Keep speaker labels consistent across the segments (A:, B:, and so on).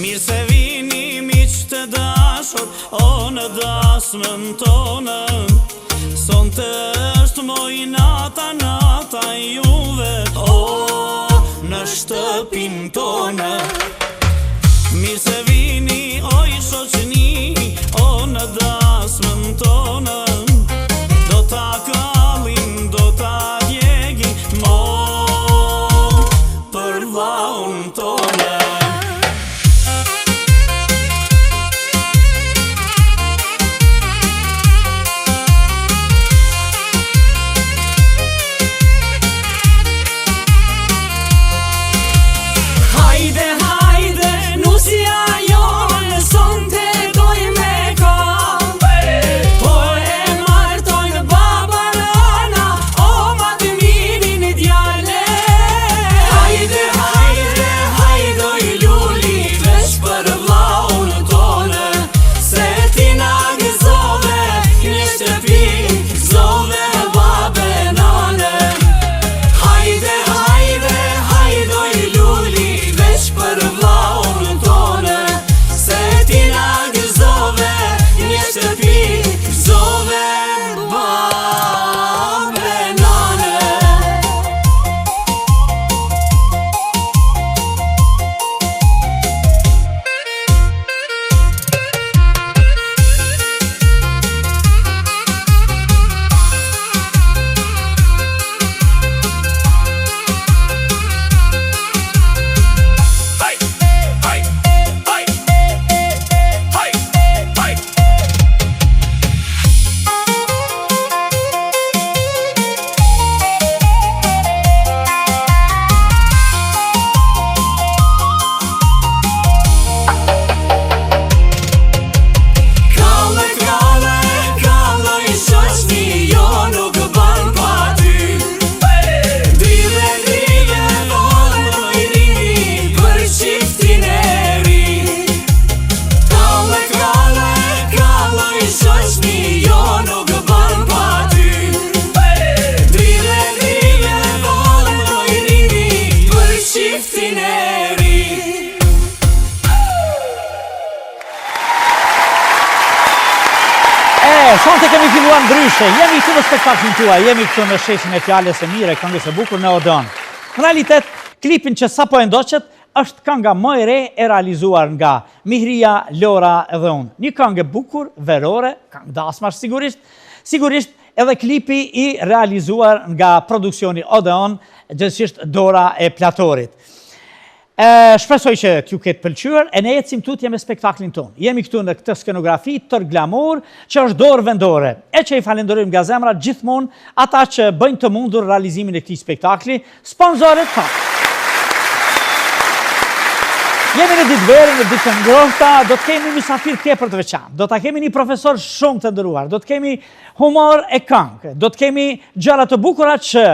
A: Mirë se vini miq të dashur, o në dasmën tonë. Sonte është moj nata, nata juve, o në shtëpin tonë. Mirë se vini oj shoqni, o në dasmën tonë. Do ta kallim, do ta djegim, o për vllaun tonë. Hajde, hajde, nusja jonë, sonte doj me kall. Po e martojnë baba nana, o ma të mirin djale. Hajde, hajde, hajde, oj luli, veç për vllaun tonë, se ti na gëzove, një shtëpi, gëzove babe nane. Hajde, hajde, hajde, oj luli, veç për vllaun tonë, se ti na gëzove, një shtëpi, gëzove babe nane. Kalle, kalle, kalle i shoqni, jo nuk ban pa ty. Drive, drive, valle moj rini, për çiftin e ri. Kalle, kalle, kalle i shoqni, jo nuk ban pa ty. Drive, drive, valle moj rini, për çiftin e ri.
B: E, sonte kemi filluar ndryshe, jemi këtu në spektaklin tuaj, jemi këtu në sheshin e fjalës së mirë, këngës së bukur në Odeon. Në realitet, klipin që sapo e ndoqët, është kënga më e re e realizuar nga Mihrija, Lora dhe unë. Një këngë e bukur, verore, këngë dasmash sigurisht, sigurisht edhe klipi i realizuar nga produksioni Odeon, gjithsesi Dora e Platorit. E, shpresoj që t'ju ketë pëlqyer e ne ecim tutje me spektaklin tonë. Jemi këtu në këtë skenografi tërë glamur që është dorë vendore, e që i falenderojmë nga zemra gjithmonë ata që bëjnë të mundur realizimin e këtij spektakli, sponsorët tanë. Jemi në ditë vere, në ditë të ngrohta, do të kemi mysafir tepër të veçantë, do ta kemi një profesor shumë të nderuar, do të kemi humor e këngë, do të kemi gjëra të bukura që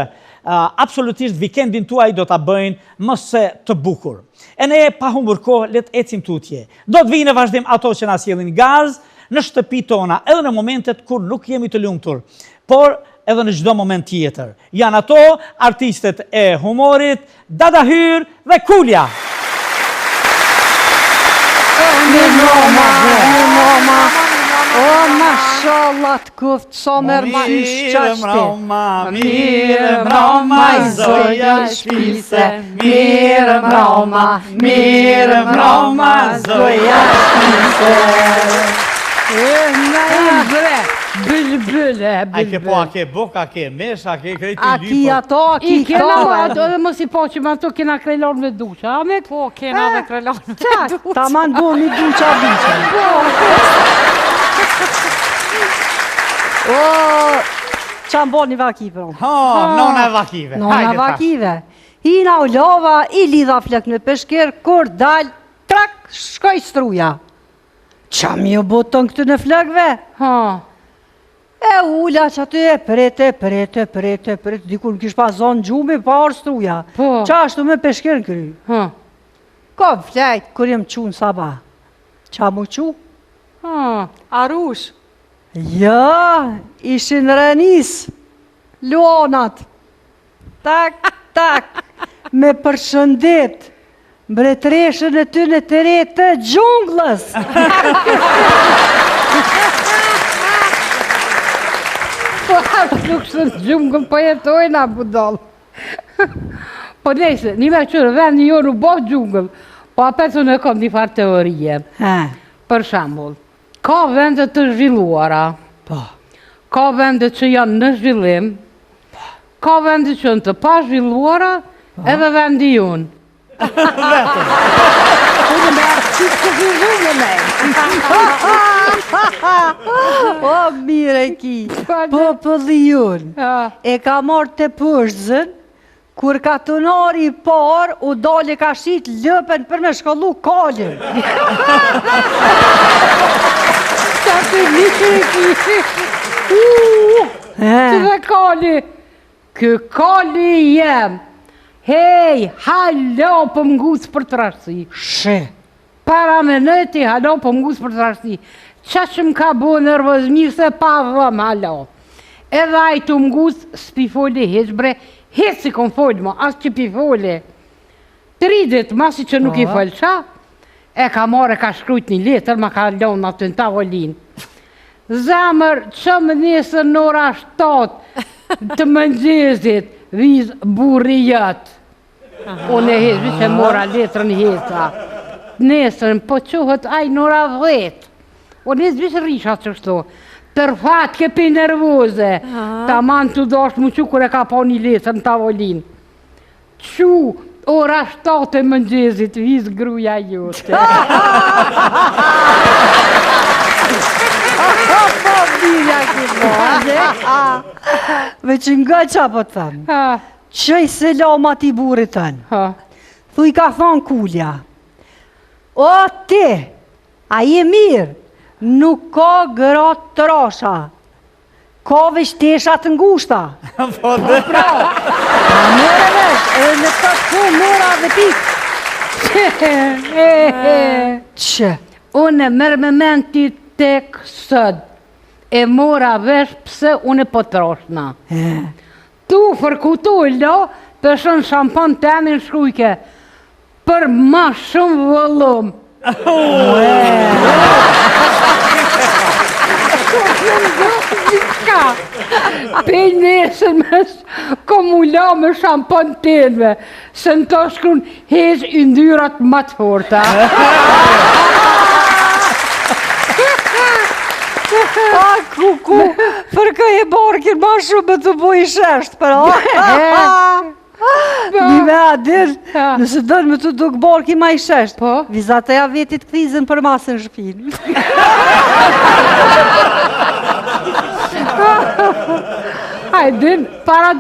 B: absolutisht vikendin tuaj do ta bëjnë më se të bukur. E ne pa humbur kohë, le të ecim tutje. Do të vijnë në vazhdim ato që na sjellin gaz në shtëpi tona, edhe në momentet kur nuk jemi të lumtur, por edhe në çdo moment tjetër. Janë ato artistet e humorit, Dada Hyr dhe Kulja.
C: Mirëmrama, mirëmrama, o mashallah të koftë, sa merr qysh qashtu.
B: Mirëmrama,
C: Mirëmrama, zoja shpise, mirëmrama, mirëmrama, zoja shpise. E, na i bre. Bilbyl, e,
B: A ke po,
C: bilbyl.
B: a ke buk, a ke mish, a ke krejt i
C: A ki
B: lypër.
C: ato, a ki
D: I kena
C: këto,
D: ma ato edhe mos i po që ma ato kena krelon me duqa, a me?
E: Po, kena dhe krelon me
D: Qa?
E: duqa.
C: Ta man bo mi duqa duqa.
D: Po.
C: O, qa më bo një vaki për unë?
B: Ha, nona e vakive.
C: Nona
B: Hajde, tash.
C: vakive. Hina u lova, i lidha flok me peshkir, kur dal, trak, shkoj struja. Qa mi u boton këty në flokve?
D: Ha.
C: E ula që aty e pret, e pret, e pret, e pret, dikur më kish pa zonë gjumi, pa orë struja.
D: Po.
C: Qa ashtu me peshkir në kry?
D: Ha.
C: Kom flejt, kur jem qu në sabah. Qa mu qu?
D: Ha.
E: Arush.
C: Ja, ishin renis, luanat. Tak, tak, me përshëndet, mbretreshën e tyne të re të gjunglës.
D: Po as nuk shë në gjungën, po jetojnë a budall. Po nejse, një me qërë vendi jonë u bo gjungëll, po apet unë e kom një farë teorije.
C: He,
D: Për shembull, ka vende të zhvilluara,
C: po,
D: ka vende që janë në zhvillim, ka vende që janë të pa zhvilluara, edhe vendi jonë.
B: Vetëm.
D: Unë me atë që të zhvillu me.
C: O, mirë e ki. Populli jonë,
D: Ha.
C: e ka marrë të poshtëzën, kur katunari i parë u dale ka shit lëpen për me shkollu kalin.
D: Qa të mirë e ki. Uuu, Që dhe kali. Kë kali jem. Hej, halo, po më nguc për trashësi.
C: She.
D: Para me nëti, halo, po më nguc për trashësi. Qa që më ka bo nervoz mirë se pa dhëm, halo. Edhe ai të më nguc, s'pi foli hiq bre, hiq si kom fol mo, as që pi foli. Tri dit, masi që nuk i folsha, e ka marrë e ka shkrujt një letër, ma ka lonë aty në tavolinë. Zemër, që më nesër në ora 7 të mëngjezit, viz burri jëtë. Unë e hiq, që mora letrën heca. Nesërën, po qohet aj në ora 10. Unë hiq, veç rrisha qështu. Për fat ke pi nervoze. Ta man të dosh mu që kur e ka pa një letër në tavolinë. Qu, ora 7 e mëngjezit, viz gruja jote.
C: Po, mirë ja ki po. Veç nga qa po të them.
D: Ha,
C: Qëj selam ati burrit tënë.
D: ha.
C: Thuj ka thonë kulja. O ti, a je mirë? Nuk ka gra të trasha. Ka veç tesha të ngushta.
B: Po dhe.
C: Pra, a mere vesh, edhe në të ku mora dhe pikë. Që?
D: Unë e merr me mend ti tek sot. E mora vesh pse unë po troshna. Tu fërku tu lo, peshon shampon temin shkrujke. Për ma shumë vëllum. Diçka. Pe nesër me kom u la me shampon tenve, se në to shkrun heq yndyrat ma të forta.
C: A, ku, ku, për kë e barkin ma shumë me të bo i shesht, për a? Një me a din, nëse dënë me të duk barki ma i shesht,
D: Po.
C: vizatoja vetit kthizën për masën shpinë.
D: Hajde, para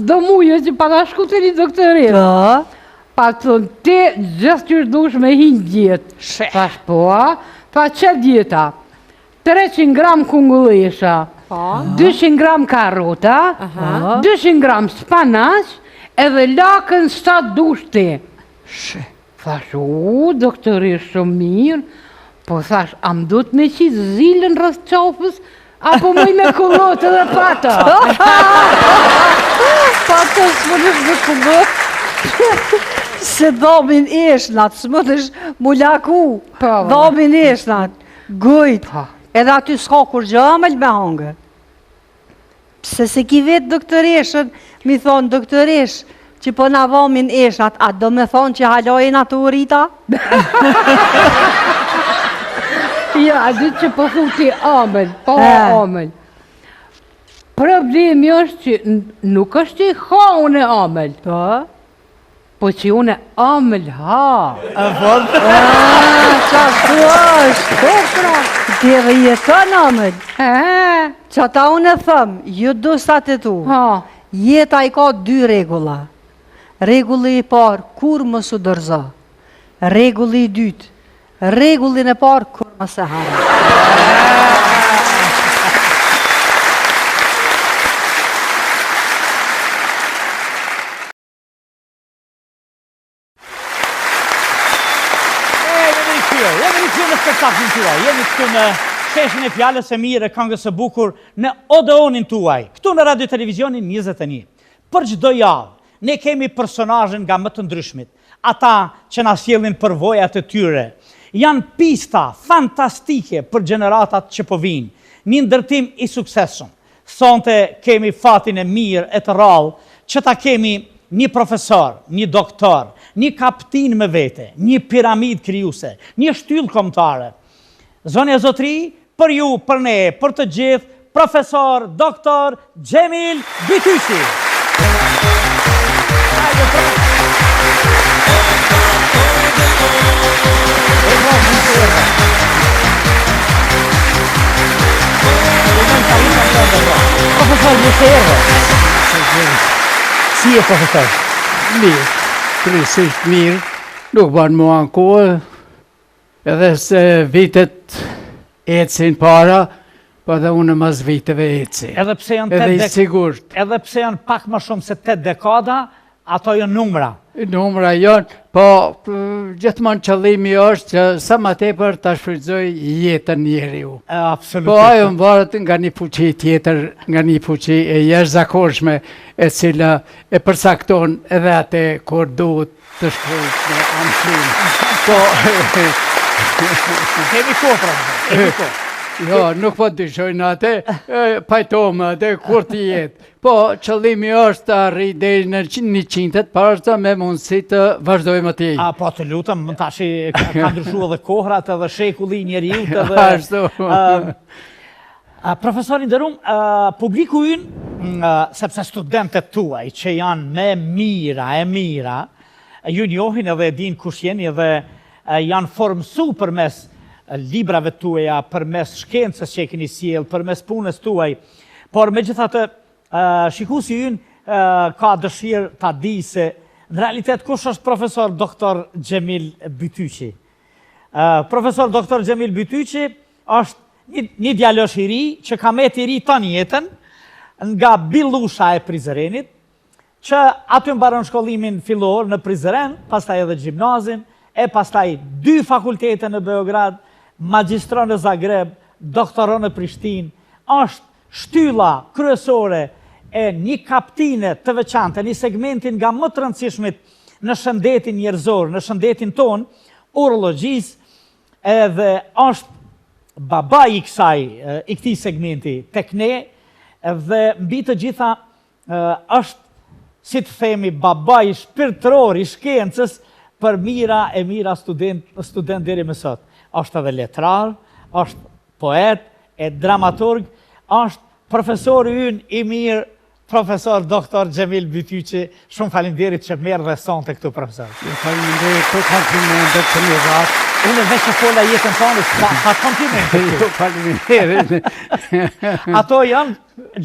D: çdo muje që pa ta shku të një doktorit.
C: Po,
D: Pa të thënë, ti gjithë që është dush me hi në djetë.
C: She.
D: Thash, po, a? Tha, që djeta? 300 gram kungullesha,
E: Po.
D: 200 gram karota, 200 gram spanaq, edhe lakën sa dush ti.
C: She.
D: Thash, u, doktori është shumë mirë, po thash, a më duhet me qitë zilën rreth qafës, apo muj me kullot edhe pa ta?
C: Pa të s'munësh me kullot, se dhamin eshnat, s'munësh mu laku,
D: Po,
C: dhamin eshnat, gujt,
D: Po.
C: edhe aty s'ka kur gjë ëmbël me hangër. Pse se ki vetë doktoreshën, mi thonë doktoresh, që po na dhamin eshnat, a do me thonë që halojnë ato urita?
D: Jo, a di që po thu ti amël, po
C: E.
D: amël. Problemi është që nuk është që ha unë e amël.
C: Po?
D: Po që unë e amël ha.
B: E vërë?
C: Qashtu është?
D: Po, pra.
C: Ti edhe jeton amël.
D: E.
C: Qata unë e thëm, ju dostat e tu.
D: Ha.
C: Jeta i ka dy rregulla. Rregulli i parë, kurrë mos u dorëzo. Rregulli i dytë, rregullin e parë kurrë mos e harro.
B: Jemi rikthyer në spektaklin tuaj, jemi këtu në sheshin e fjalës së mirë e këngës së bukur në Odeonin tuaj, këtu në Radio Televizionin 21. Për çdo javë, ne kemi personazhe nga më të ndryshmit, ata që na sjellin përvojat e tyre. Janë pista fantastike për gjeneratat që po vijnë. Një ndërtim i suksesshëm. Sonte kemi fatin e mirë e të rrallë që ta kemi një profesor, një doktor, një kaptinë me vete, një piramidë krijuese, një shtyllë kombëtare. Zonja e zotëri, për ju, për ne, për të gjithë, profesor, doktor, Xhemil Bytyqi. Hajde, profesor. Profesor, mirë se erdhe. Si je, profesor?
F: Mirë, kryesisht mirë, nuk ban m'u ankue, Edhe se vitet ecin para, po edhe unë mas viteve eci.
B: Edhe pse janë
F: edhe i sigurt.
B: Edhe pse janë pak më shumë se 8 dekada, ato janë numra.
F: Numra janë, po gjithmonë qëllimi është që sa ma tepër ta shfrytëzojë jetën njeriu.
B: Absolutisht.
F: Po ajo mvaret nga një fuqi tjetër, nga një fuqi e jashtëzakonshme, e cila e përcakton edhe atë kur duhet Të shkoj në amshim. Po...
B: Kemi kohë, pra, kemi kohë.
F: Jo, nuk po dyshoj në atë, pajtohem me atë, kur të jetë. Po, qëllimi është të arrij deri në njëqindët, para me mundësi të vazhdoj më tej.
B: A, po, të lutem, më tashi ka, ka ndryshu edhe kohrat edhe shekulli i njeriut edhe...
F: Ashtu.
B: Profesor i nderum, publiku ynë, sepse studentët tuaj që janë me mijëra e mijëra, ju njohin edhe e dinë kush jeni edhe janë formësu përmes librave tuaja, përmes shkencës që e keni sjellë, përmes punës tuaj. Por megjithatë, shikuesi ynë ka dëshirë ta di se në realitet kush është profesor doktor Xhemil Bytyqi. Profesor doktor Xhemil Bytyqi është një, një djalosh i ri që ka met i ri tanë jetën nga Billusha e Prizrenit, që aty mbaron shkollimin fillor në Prizren, pastaj edhe gjimnazin, e pastaj dy fakultete në Beograd, magjistron në Zagreb, doktoron në Prishtinë, është shtylla kryesore e një kaptine të veçantë, një segmenti nga më të rëndësishmit në shëndetin njerëzor, në shëndetin tonë, urologjisë, Edhe është babai i kësaj, i këtij segmenti tek ne dhe mbi të gjitha është si të themi babai shpirtëror i shkencës për mijëra e mijëra student, student deri më sot. Është edhe letrar, është poet e dramaturg, është profesori ynë i mirë Profesor Doktor Xhemil Bytyqi, shumë faleminderit që më erdhe sonte këtu profesor.
F: Ju faleminderit për komplimentet që më dhatë.
B: Unë veç e fola jetën tënde, pa, pa komplimente.
F: Ju faleminderit.
B: Ato janë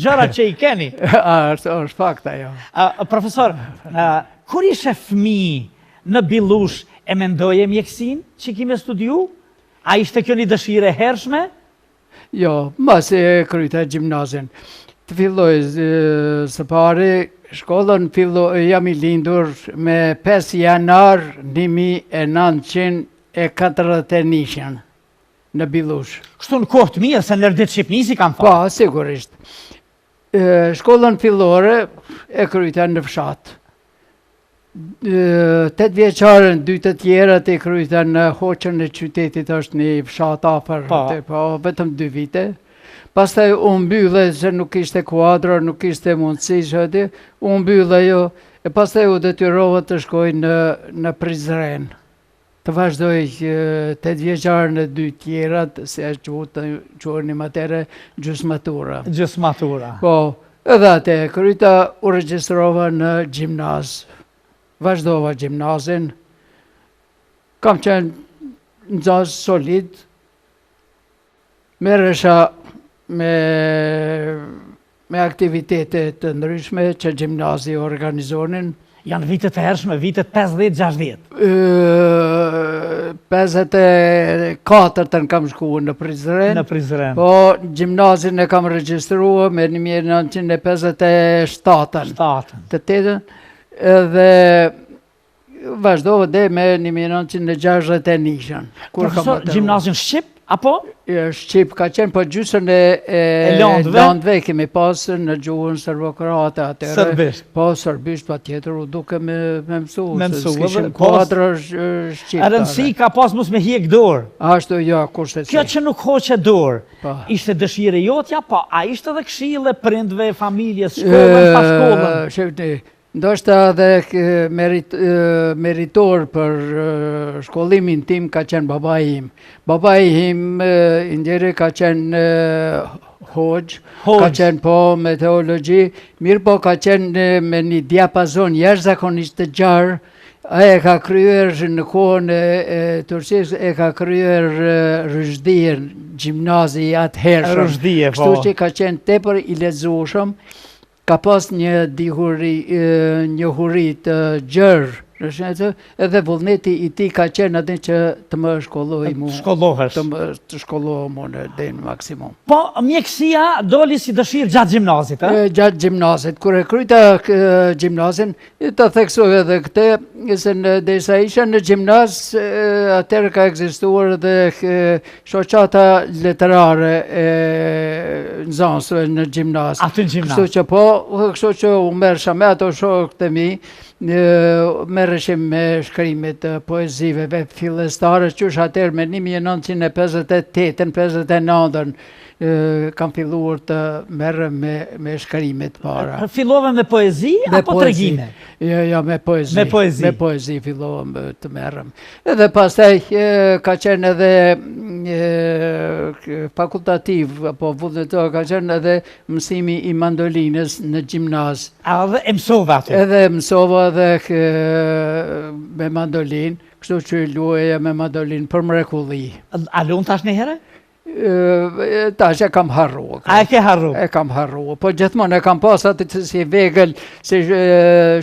B: gjëra që i keni.
F: A, është, është fakt ajo.
B: A, profesor, a, kur ishe fëmijë në Billush e mendoje mjekësinë që ki me studiu? A ishte kjo një dëshirë e hershme?
F: Jo, masi e kryta gjimnazin. Të filloj së pari, shkollën fillo, jam i lindur me 5 janar 1941 në Billush.
B: Kështu në kohë të mirë, se në ditë Shqipnisë i kam
F: thonë. Po, sigurisht. Shkollën fillore e kryta në fshat. Tetëvjeçaren, dy të tjerat i kryta në Hoçën e qytetit është një fshat afër, po. Aty, po, vetëm dy vite. Pastaj u mbyll se nuk ishte kuadro, nuk ishte mundësi që aty, u mbyll ajo, e pastaj u detyrova të shkoj në, në Prizren. Të vazhdoj tetëvjeçaren e dy tjerat, si e quanim atëherë, gjysmatura.
B: Gjysmatura.
F: Po, edhe atë e kryta, u regjistrova në gjimnaz. Vazhdova gjimnazin, kam qenë nxënës solid, Merresha me me aktivitete të ndryshme që gjimnazi organizonin.
B: Janë vitet e hershme, vitet 50-60.
F: 54-ën kam shku në Prizren.
B: Në Prizren.
F: Po, gjimnazin e kam regjistrua me 1957-ën.
B: 7-ën.
F: Të tetën. Edhe Vazhdova dhe me 1961-ën.
B: Kur kam Profesor, gjimnazin shqip, apo?
F: Shqip ka qenë, po gjysën e, e, e landve? landve kemi pasë në gjuhën serbokroate atëherë.
B: Serbisht.
F: Po, serbisht, patjetër, u duke me, me mësu.
B: Me mësu,
F: edhe kuadrë shqip.
B: Rëndësi ka pas mos me hjek dorë.
F: Ashtu, jo, kurrsesi.
B: Kjo që nuk hoqe dorë, po. ishte dëshirë e jotja, po, a ishte edhe këshillë e prindve, familjes, shkollën, pa
F: shkollën? Shqip, Ndoshta edhe meritor për shkollimin tim ka qenë babai im. Babai im i ndjeri ka qenë hoxhë, ka qenë po me teologji, mirëpo ka qenë me një diapazon jashtëzakonisht të gjerë, ai e ka kryer në kohën e, e Turqisë, e ka kryer Ryshdijen, gjimnazi i atëhershëm.
B: Ryshdije,
F: po. Kështu që ka qenë tepër i lexueshëm, Ka pas një dihuri, njohuri të gjerë në shkencë, edhe vullneti i tij ka qenë atë që të më shkollojë
B: mu. Të shkollohesh.
F: Të më të shkollohem unë deri në
B: maksimum. Po mjekësia doli si dëshirë gjatë gjimnazit,
F: ë? Gjatë gjimnazit, kur e kryta gjimnazin, Ta theksoj edhe këtë, se në derisa isha në gjimnaz, atëherë ka ekzistuar edhe shoqata letrare e nxënësve në
B: gjimnaz. Aty në
F: gjimnaz. Kështu që po, kështu që u merrsha me ato shokët e mi, merreshim me shkrimet të poezive fillestare, qysh atëherë me 1958-ën, 59-ën, kam filluar të merrem me me shkrimet
B: para. Fillove me poezi me apo poezi. tregime?
F: Jo, jo, me poezi.
B: Me poezi.
F: Me poezi fillova të merrem. Edhe pastaj ka qenë edhe e, fakultativ apo vullnetar ka qenë edhe mësimi i mandolinës në
B: gjimnaz. A edhe e mësove
F: aty? Edhe e mësova edhe me mandolinë, kështu që luaja me mandolinë për mrekulli.
B: A luan tash një herë?
F: Tash e kam harru.
B: A e ke harru?
F: E kam harru. Po gjithmonë e kam pas atë si vegël, si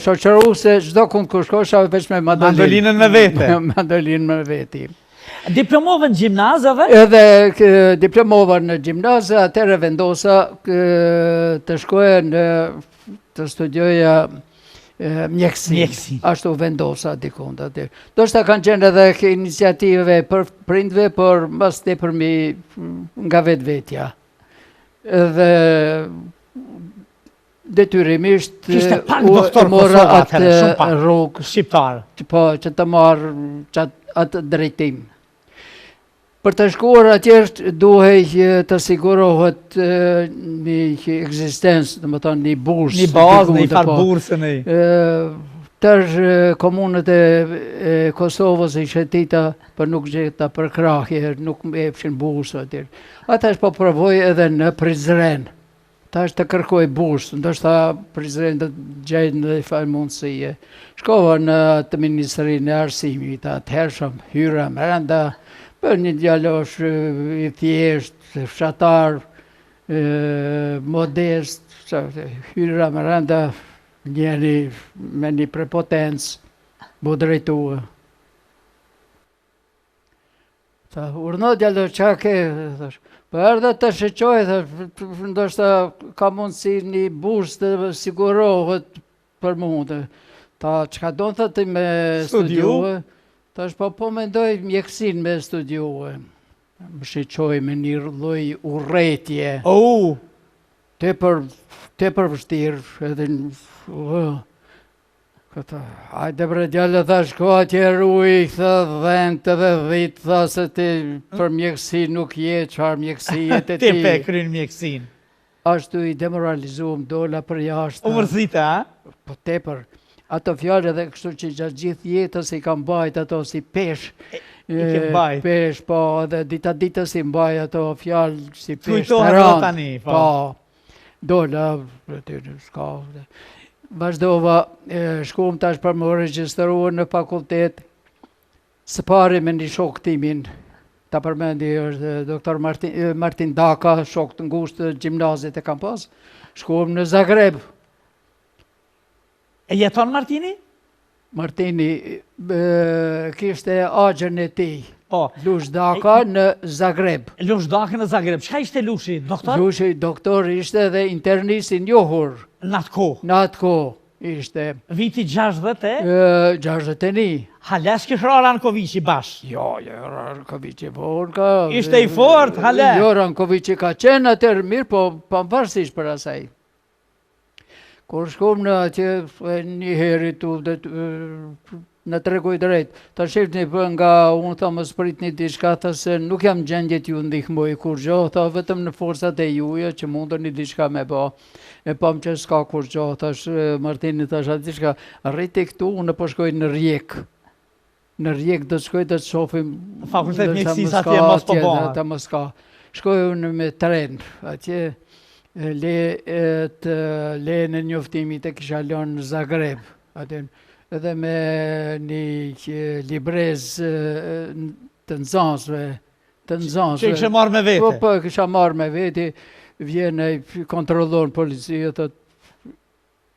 F: shoqëruese, çdo kund ku shkosha veç me
B: mandolinën. Mandolinën me vete.
F: Mandolinën me vete.
B: Diplomove në gjimnaz
F: edhe? Edhe diplomova në gjimnaz, atëherë vendosa të shkoja në të studioja mjekësi.
B: Mjekësi.
F: Ashtu vendosa dikund aty. Ndoshta kanë qenë edhe iniciative e prindve, por më së tepërmi nga vetvetja. Edhe detyrimisht
B: Kishte pak doktor
F: mora atë rrugë
B: shqiptar.
F: Po, që të marr atë drejtim. Për të shkuar atje duhej të sigurohet një ekzistencë, domethënë një
B: bursë. Një bazë, një farë po. bursë
F: në Tërë komunët e, e Kosovës i shëtita por nuk gjeta përkrahje, nuk më jepshin bursë atje. Atëherë po provoj edhe në Prizren. Tash të kërkoj bursë, ndoshta Prizren do të gjej një farë mundësie. Shkova në atë ministrinë e arsimit të atëhershëm, hyra mrenda, për një djalosh i thjeshtë, fshatar, modest, hyra mrenda, njëri me një prepotencë, m'u drejtua. Tha, urdhno djalo, ça ke, thash. Po erdha të shiqoj, thash, ndoshta ka mundësi një bursë të sigurohet për mu. Tha, çka don tha ti me studiu? Thash, po po mendoj mjekësinë me studiu. Më shiqoi me një lloj urrejtje.
B: Oh!
F: Tepër, tepër vështirë, edhe uh, Këta, hajde bre djalë, tha shko atje ruaj, tha dhentë edhe dhitë, tha se ti për mjekësi nuk je, çfarë mjekësie ti.
B: Ti pe kryn mjekësinë.
F: Ashtu i demoralizum, dola përjashta.
B: U mërzite, a?
F: Po tepër. Ato fjalë edhe kështu që gjatë gjithë jetës i kam mbajt ato si peshë.
B: I ke mbajt.
F: Peshë, po, edhe dita ditës i mbaj ato fjalë si peshë
B: të rëndë. tani,
F: po. Po, dola, s'ka. Vazhdova, shkum tash për m'u regjistru në fakultet, së pari me një shok timin, ta përmendi është doktor Martin, Martin Daka, shok të ngushtë të gjimnazit e kam pas, shkum në Zagreb,
B: E jeton Martini?
F: Martini kishte axhën e tij.
B: Po.
F: Lush Daka në Zagreb.
B: Lush Daka në Zagreb. Çka ishte Lushi, doktor?
F: Lushi doktor ishte dhe internist i njohur.
B: Në atë kohë.
F: Në atë kohë ishte.
B: Viti 60 e?
F: 61.
B: Hala s'kish ra Rankoviqi bash.
F: Jo, jo, Rankoviqi vonë ka...
B: Ishte i fort, hala.
F: Jo, Rankoviqi ka qenë atëherë mirë, po pavarësisht për asaj. Kur shkum në atje, një heri tu, dhe, na tregoi drejt. Ta shifni për nga unë, tha, mos pritni diçka, tha se nuk jam gjendje t'ju ndihmoj kurgjo, tha, vetëm në forcat e juja që mundeni diçka me ba. E pam që s'ka kurgjo, thash, Martini, thash, a diçka, rri ti këtu, unë po shkoj në Rijekë. Në Rijekë do të shkoj do të shofim
B: Fakultet mjekësisë atje mos po bëhet.
F: Ata mos ka. Shkoj unë me tren atje le të lejen e njoftimit e kisha lënë në Zagreb aty edhe me një librezë të nxënësve të nxënësve.
B: Që kishe marrë me vete?
F: Po, po, kisha marrë me vete, vjen e kontrollon policia, thotë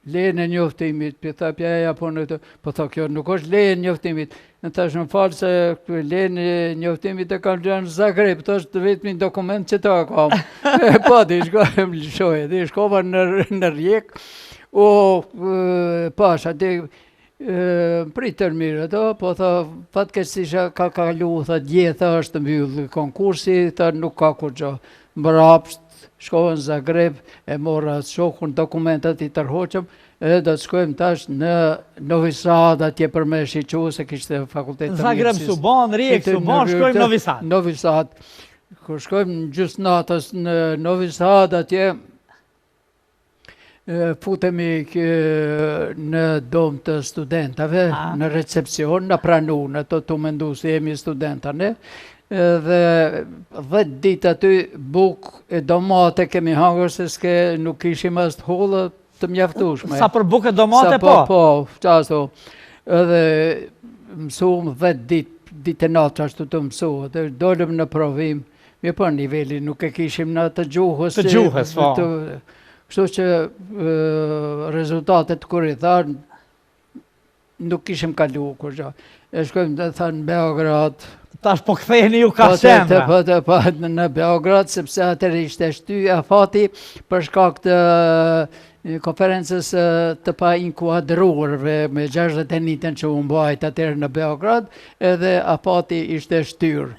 F: Lejen e njoftimit, po tha pja ja po në të, po tha kjo nuk është leje e njoftimit. Unë thash më fal se lejen e njoftimit e kam lënë në Zagreb, të është të vetmin dokument që ta kam. E pa di, shko, e më lëshoj, dhe shkova në, në Rijekë, o, pash, aty, Pritën mirë ato, po tha, fatkeqësisht ka kalu, tha, dje, tha, është mbyllë konkursi, tha, nuk ka kurgjo. Mbrapsht, shkova në Zagreb, e mora atë shokun, dokumentat i tërhoqëm, edhe do të shkojmë tash në Novi Sad, atje për me shiqu, se kishte fakultet të
B: mjekësisë. Zagreb s'u bo, në Rijekë s'u bo, shkojmë në Novi Sad.
F: Novi Sad. Kur shkojmë në gjysë natës në Novi Sad, atje, Futemi në dhomë të studentave, në recepcion, na pranun, ato tu mendu se jemi studenta ne, dhe dhetë ditë aty bukë e domate kemi hangër se s'ke nuk kishim as të holla të mjaftushme.
B: Sa për bukë e domate, po?
F: Po, qasto. Edhe mësum dhetë ditë, ditë e natë ashtu të mësu, dhe dolëm në provim, Mirëpo, nivelin nuk e kishim në të gjuhës.
B: Të gjuhës, po.
F: Kështu që rezultatet kur i thanë, nuk kishim kalu kurgjo. E shkojmë dhe thanë në Beograd.
B: Tash po ktheheni ju ka po,
F: qendra. Po, po, po, në Beograd, sepse atëherë ishte shty afati për shkak të konferencës të painkuadruarve me 61-ën që u mbajt atëherë në Beograd, edhe afati ishte shtyrë.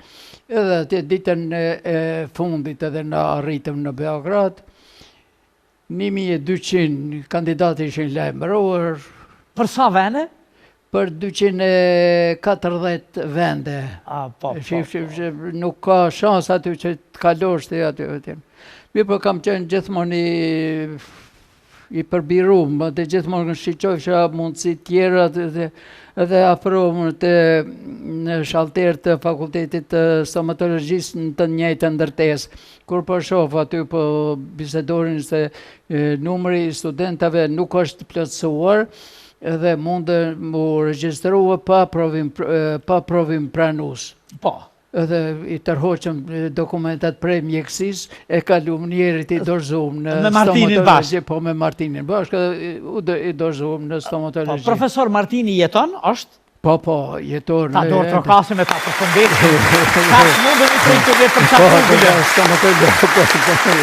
F: Edhe atje ditën e fundit edhe na arritëm në Beograd, 1200 kandidatë ishin lajmëruar.
B: Për sa vende?
F: Për 240 vende.
B: A, po, po, po.
F: Nuk ka shans aty që të kalosh ti aty. aty. Mirëpo kam qenë gjithmonë i i përbirum, dhe gjithmonë shiqojsha mundësi tjera dhe, edhe afrohem te në shalter të fakultetit të stomatologjisë në të njëjtën ndërtesë. Kur po shoh aty po bisedonin se numri i studentave nuk është plotësuar, edhe mundë mu regjistrua pa provim, pa provim pranus.
B: Po.
F: Edhe i tërhoqëm dokumentat prej mjekësisë, e kalum njerit i dorëzum në
B: Me Martinin bashkë.
F: Po, me Martinin bashkë, edhe i dorëzum në stomatologji.
B: Po, profesor Martini jeton, është?
F: Po, po, jeton.
B: Ta duartrokasim e ta përshëndesim. Ta s'mundemi prej të vetë për
F: Po, po, stomatolog, po, po.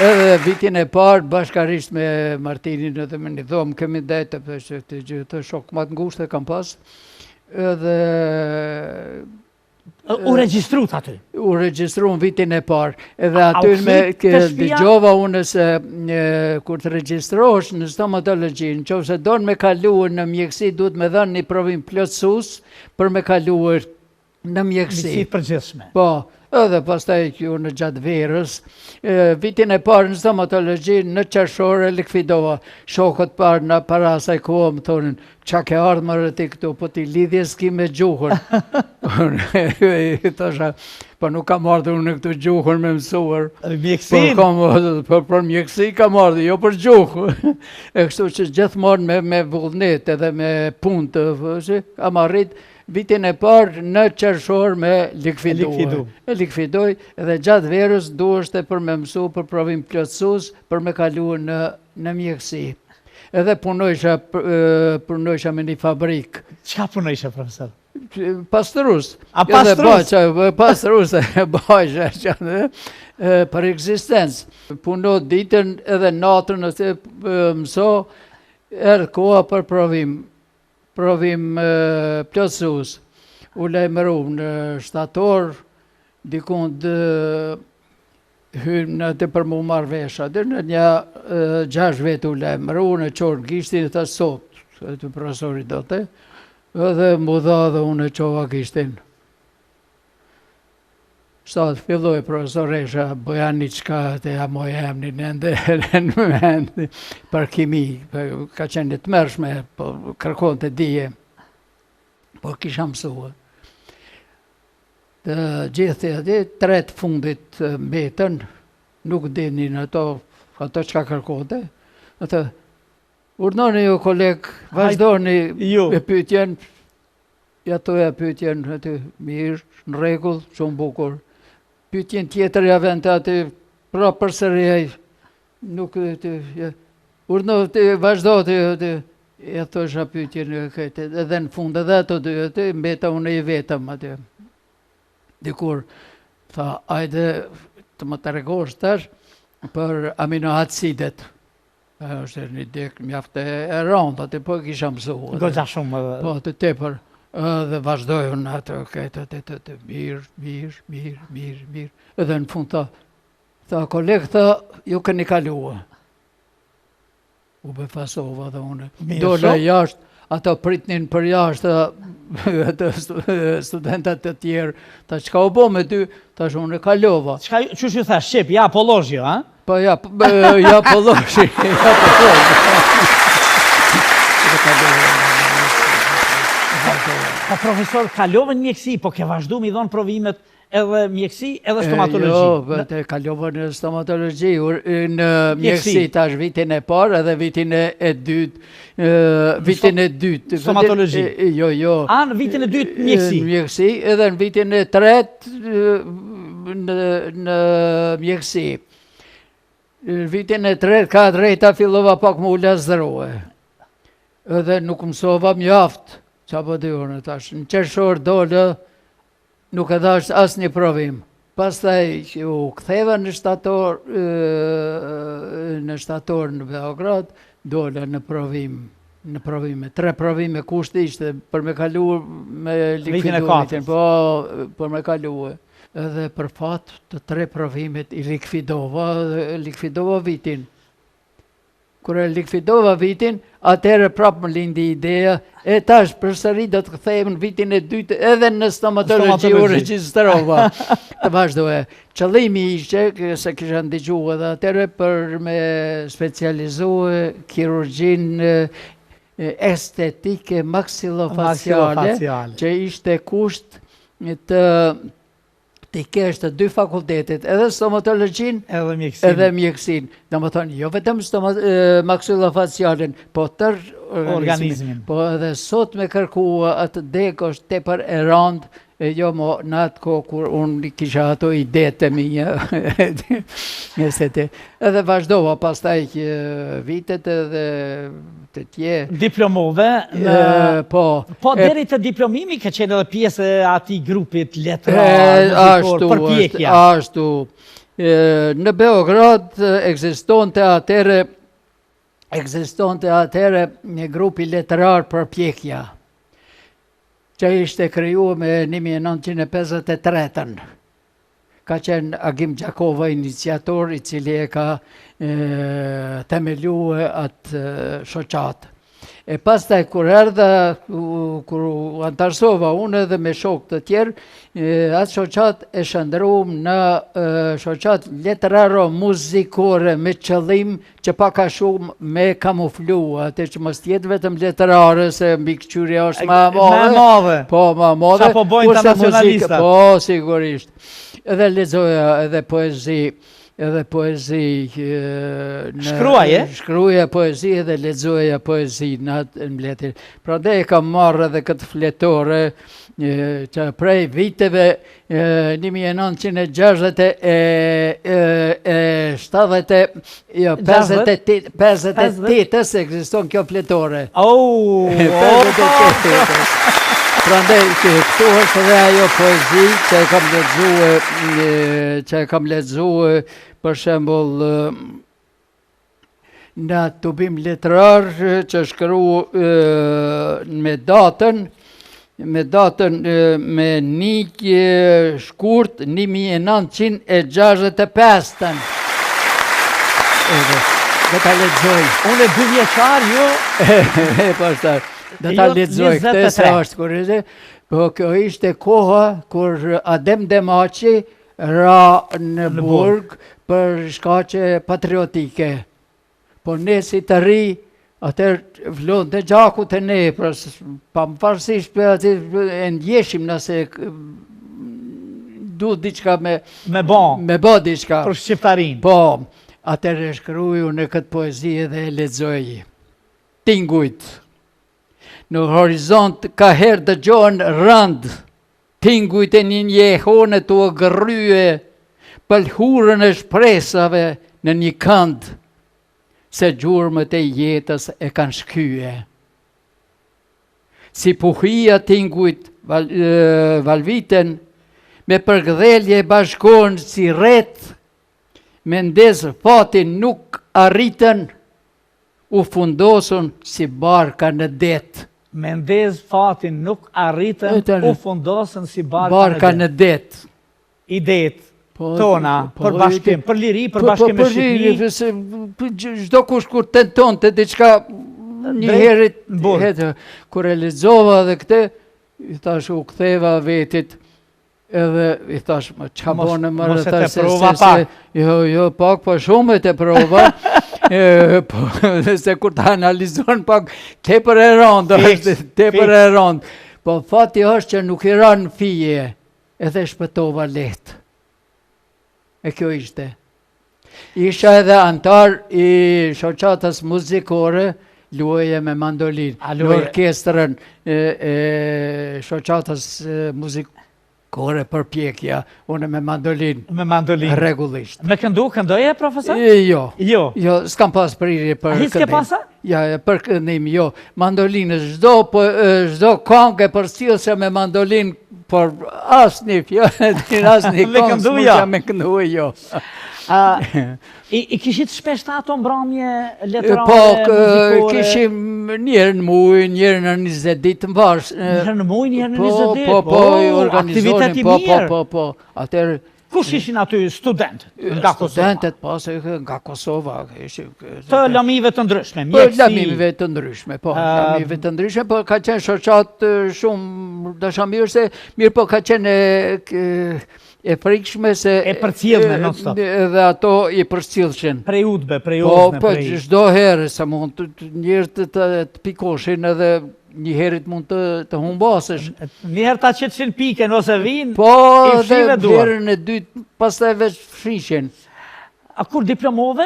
F: Edhe vitin e parë, bashkarisht me Martinin edhe me një dhomë, kemi ndejtë, të gjithë shokë ma të ngushtë kam pas, Edhe
B: U regjistrut aty?
F: U regjistruam vitin e parë. Edhe aty me dëgjova unë se kur të regjistrohesh në stomatologji, në qoftë se don me kaluar në mjekësi, duhet me dhënë një provim plotësues për me kaluar në mjekësi.
B: Mjekësi të përgjithshme.
F: Po, Edhe pastaj që unë gjatë verës, vitin e parë në stomatologji, në qershor e likvidova. Shokët parë në para asaj kohe më thonin, ça ke ardhë more ti këtu, po ti lidhje s'ki me gjuhën. I thosha, po nuk kam ardhur unë këtu gjuhën me mësuar.
B: Mjekësin?
F: Po, kam, po, për mjekësi kam ardhur, jo për gjuhë. E kështu që gjithmonë me, me vullnet edhe me punë të fësi, kam arrit vitin e parë në qershor me likvidu.
B: Likvidu.
F: E likvidoj edhe gjatë verës duheshte për me mësu për provim plotësues për me kalu në, në mjekësi. Edhe punojsha, punojsha me një fabrikë.
B: Çka punojsha, profesor?
F: Pastrus.
B: A pastrus?
F: Edhe pastrus, e bajsha, që për ekzistencë. Puno ditën edhe natën, ose mëso, erdh koha për provim, provim plotësues. U lajmëru në shtator, dikund Hymë në atë për mu marrë vesh, aty në një gjashtë vetë u lajmëru, unë e çova gishtin, tha sot, aty profesori do të, edhe mu dha dhe unë e çova gishtin. Sa të filloi profesoresha Bojaniçka, të ja moj emnin ende në mend, për kimi, për, ka qenë e tmerrshme, po kërkonte dije, po kisha mësuar. Të gjithë aty, tre të fundit mbetën, nuk dinin ato, ato çka kërkonte. Atë, urdhnoni ju koleg, vazhdoni
B: ju.
F: e pyetjen, ja thoja pyetjen aty, mirë, në rregull, shumë bukur. Pyetjen tjetër ja vente aty, pra përsëri ai, nuk të, ja, urdhno ti, vazhdo ti, aty, ja thosha pyetjen e këtë, edhe në fund edhe ato dy aty, mbeta unë i vetëm aty. Dikur, tha, ajde të më tregosh tash për aminoacidet. Është një degë mjaft e rëndë, aty po e kisha mësuar.
B: Goxha shumë edhe.
F: Po, të tepër. Edhe vazhdoj unë atë, këtë, të, të, të, mirë, mirë, mirë, mirë, mirë. Edhe në fund tha, tha, koleg, tha, ju keni kalua. U befasova dhe unë. Dola jashtë, ato pritnin për jashtë, ato studentat të tjerë. Tha, çka u bo me ty? Tash unë e kalova.
B: Çka, qysh ju tha, shqip, ja položio, a?
F: Po ja, ja položi, ja položi.
B: Po profesor, kalove në mjekësi, po ke vazhdu mi dhonë provimet edhe mjekësi, edhe stomatologji.
F: Jo, vetë kalova në stomatologji, në mjekësi tash vitin e parë edhe vitin e dytë, vitin e dytë.
B: Stomatologji?
F: Jo, jo.
B: A, në vitin e dytë mjekësi?
F: Në mjekësi, edhe në vitin e tretë në, në mjekësi. Në vitin e tretë, ka drejta, fillova pak me u lazdrue. Edhe nuk mësova mjaft, ça po di unë tash. Në qershor dola, Nuk e dhashë asnjë provim. Pastaj që u ktheva në shtator, në shtator në Beograd, dola në provim, në provime, tre provime kushti ishte për me kalu me likvidu vitin, po për me kalu. Edhe për fat të tre provimet i likvidova, likvidova vitin. Kur e likvidova vitin, atëherë prapë më lindi ideja, e tash përsëri do të kthehem në vitin e dytë edhe në stomatologji u regjistrova. Të vazhdoj. Qëllimi ishte se kisha ndigju edhe atëherë për me specializue kirurgjinë estetike maksilofaciale, që ishte kusht të t'i kesh të dy fakultetet, edhe stomatologjinë,
B: edhe mjekësinë.
F: Edhe mjekësinë. Domethënë, jo vetëm maksilofacialen, po tërë organizmin.
B: organizmin.
F: Po edhe sot me kërkua atë degë është tepër e randë, e jo mo në atë kohë kur unë kisha ato idetë e mia, edhe vazhdova pastaj që vitet edhe të
B: tjerë. Diplomove në...
F: Po.
B: Po, deri te diplomimi ke qenë edhe pjesë e atij grupit letrar, muzikor, përpjekja.
F: Ashtu, në Beograd ekzistonte atëherë ekzistonte atëherë një grupi letrar përpjekja që ishte kriju me 1953-ën. Ka qenë Agim Gjakova iniciator i cili e ka themelue atë shoqatë. E pastaj kur erdha, kur u anëtarësova unë edhe me shokë të tjerë, atë shoqatë e shndërrum në shoqatë letraro-muzikore me qëllim që pak a shumë me kamuflu, atë që mos t'jetë vetëm letrare, se mbikëqyrja është ma e madhe.
B: Ma e madhe.
F: Po, ma e madhe.
B: Sa po bojnë të nacionalistat.
F: Po, sigurisht. Edhe lexoja edhe poezi, edhe poezi
B: në Shkruaje?
F: Shkruaja poezi edhe lexoja poezi në atë mbledhje. Prandaj e kam marrë edhe këtë fletore që prej viteve 1960 e 70 jo 58 58-ës ekziston kjo fletore.
B: Oh,
F: 58-ës. Prandaj që këtu është edhe ajo poezi që e kam lexue që e kam lexue për shembull në tubim letrar që shkru me datën me datën me një shkurt 1965-ën. Edhe, do ta lexoj.
B: Unë e dy vjeçar, ju...
F: E, pastaj, do ta lexoj, këtë se është kurioze. Po, kjo ishte koha kur Adem Demaçi ra në burg për shkaqe patriotike. Po ne si të ri, atëherë vlonte gjaku te ne, pra pavarësisht për atë e ndjeshim nëse duhet diçka me
B: me ba,
F: me ba diçka.
B: Për shqiptarinë.
F: Po, atëherë e shkruaj unë këtë poezi edhe e lexoj. Tingujt. Në horizont kaherë dëgjohen rëndë Tingujt e një jehone tu e gërrye pëlhurën e shpresave në një kënd se gjurmët e jetës e kanë shkye. Si puhia tingujt val, valviten, me përkëdhelje bashkohen si retë, me ndez fatin nuk arritën, U fundosën si barka në
B: det. Me ndez fatin nuk arritën, u fundosën si barka
F: në det.
B: Idetë po, tona po, për bashkim, për liri, për po, bashkim me
F: Shqipëri. Çdokush kur tentonte diçka një herë kur e lexova dhe këtë, i thash u ktheva vetit Edhe i thash, ma ça bone më
B: Mos e teprova pak.
F: Jo, jo, pak, po shumë e teprova. e, po, se kur ta analizon pak, tepër e rëndë, është tepër e rëndë. Po fati është që nuk i ra në fije, edhe shpëtova lehtë. E kjo ishte. Isha edhe antar i shoqatës muzikore, luaje me mandolinë, në orkestrën e, e shoqatës muzikore Përpjekja, unë me mandolinë.
B: Me mandolinë.
F: Rregullisht.
B: Me këndu, këndoje, profesor?
F: E, jo. Jo. Jo, s'kam pas prirje për
B: këndim. A s'ke pasa?
F: Ja, për këndim, jo. Mandolinë, çdo, po, çdo kangë e përcillsha me mandolinë, por asnjë fjalë, asnjë kangë, s'mund jo. me këndu, jo.
B: A, i, i kishit shpesh ato mbramje letrare, po, muzikore?
F: kishim një herë në muj, një herë në 20 ditë në
B: varsh. Një herë në muj, një herë në 20 po,
F: ditë? Po, po, po, organizonim, po, po, po, po,
B: atëherë... Kush ishin aty studentët nga
F: Kosova? Studentët, po, se nga Kosova.
B: Ishin, të lamive të ndryshme, po, mjekësi.
F: Lamive të ndryshme, po, lamive të ndryshme, po ka qenë shoqatë shumë dashamirëse, mirëpo ka qenë e, e frikshme se
B: e përcjellme non stop.
F: Edhe ato i përcjellshin.
B: Prej udbe, prej po,
F: po, prej Po çdo herë se mund të njerëz të të, të pikoshin edhe një herit mund të të humbasësh.
B: Një herë ta qitshin pikën ose vin,
F: po, i fshive duart. Po, herën e dytë pastaj veç fshishin.
B: A kur diplomove,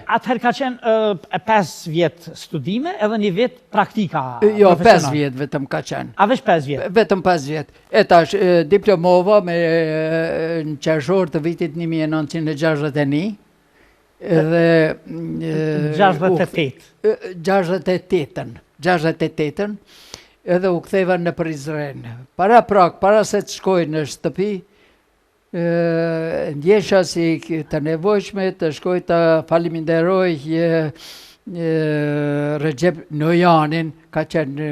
B: atëherë ka qenë e 5 vjet studime edhe një vit praktika
F: Jo, 5 vjet vetëm ka qenë.
B: A veç 5 vjet?
F: Vetëm 5 vjet. E tash, diplomova me në qershor të vitit 1961, edhe...
B: 68.
F: 68-ën, 68-ën, edhe u ktheva në Prizren. Para prak, para se të shkoj në shtëpi, Ndjesha si të nevojshme të shkoj të faliminderoj Rexhep Nojanin, ka qenë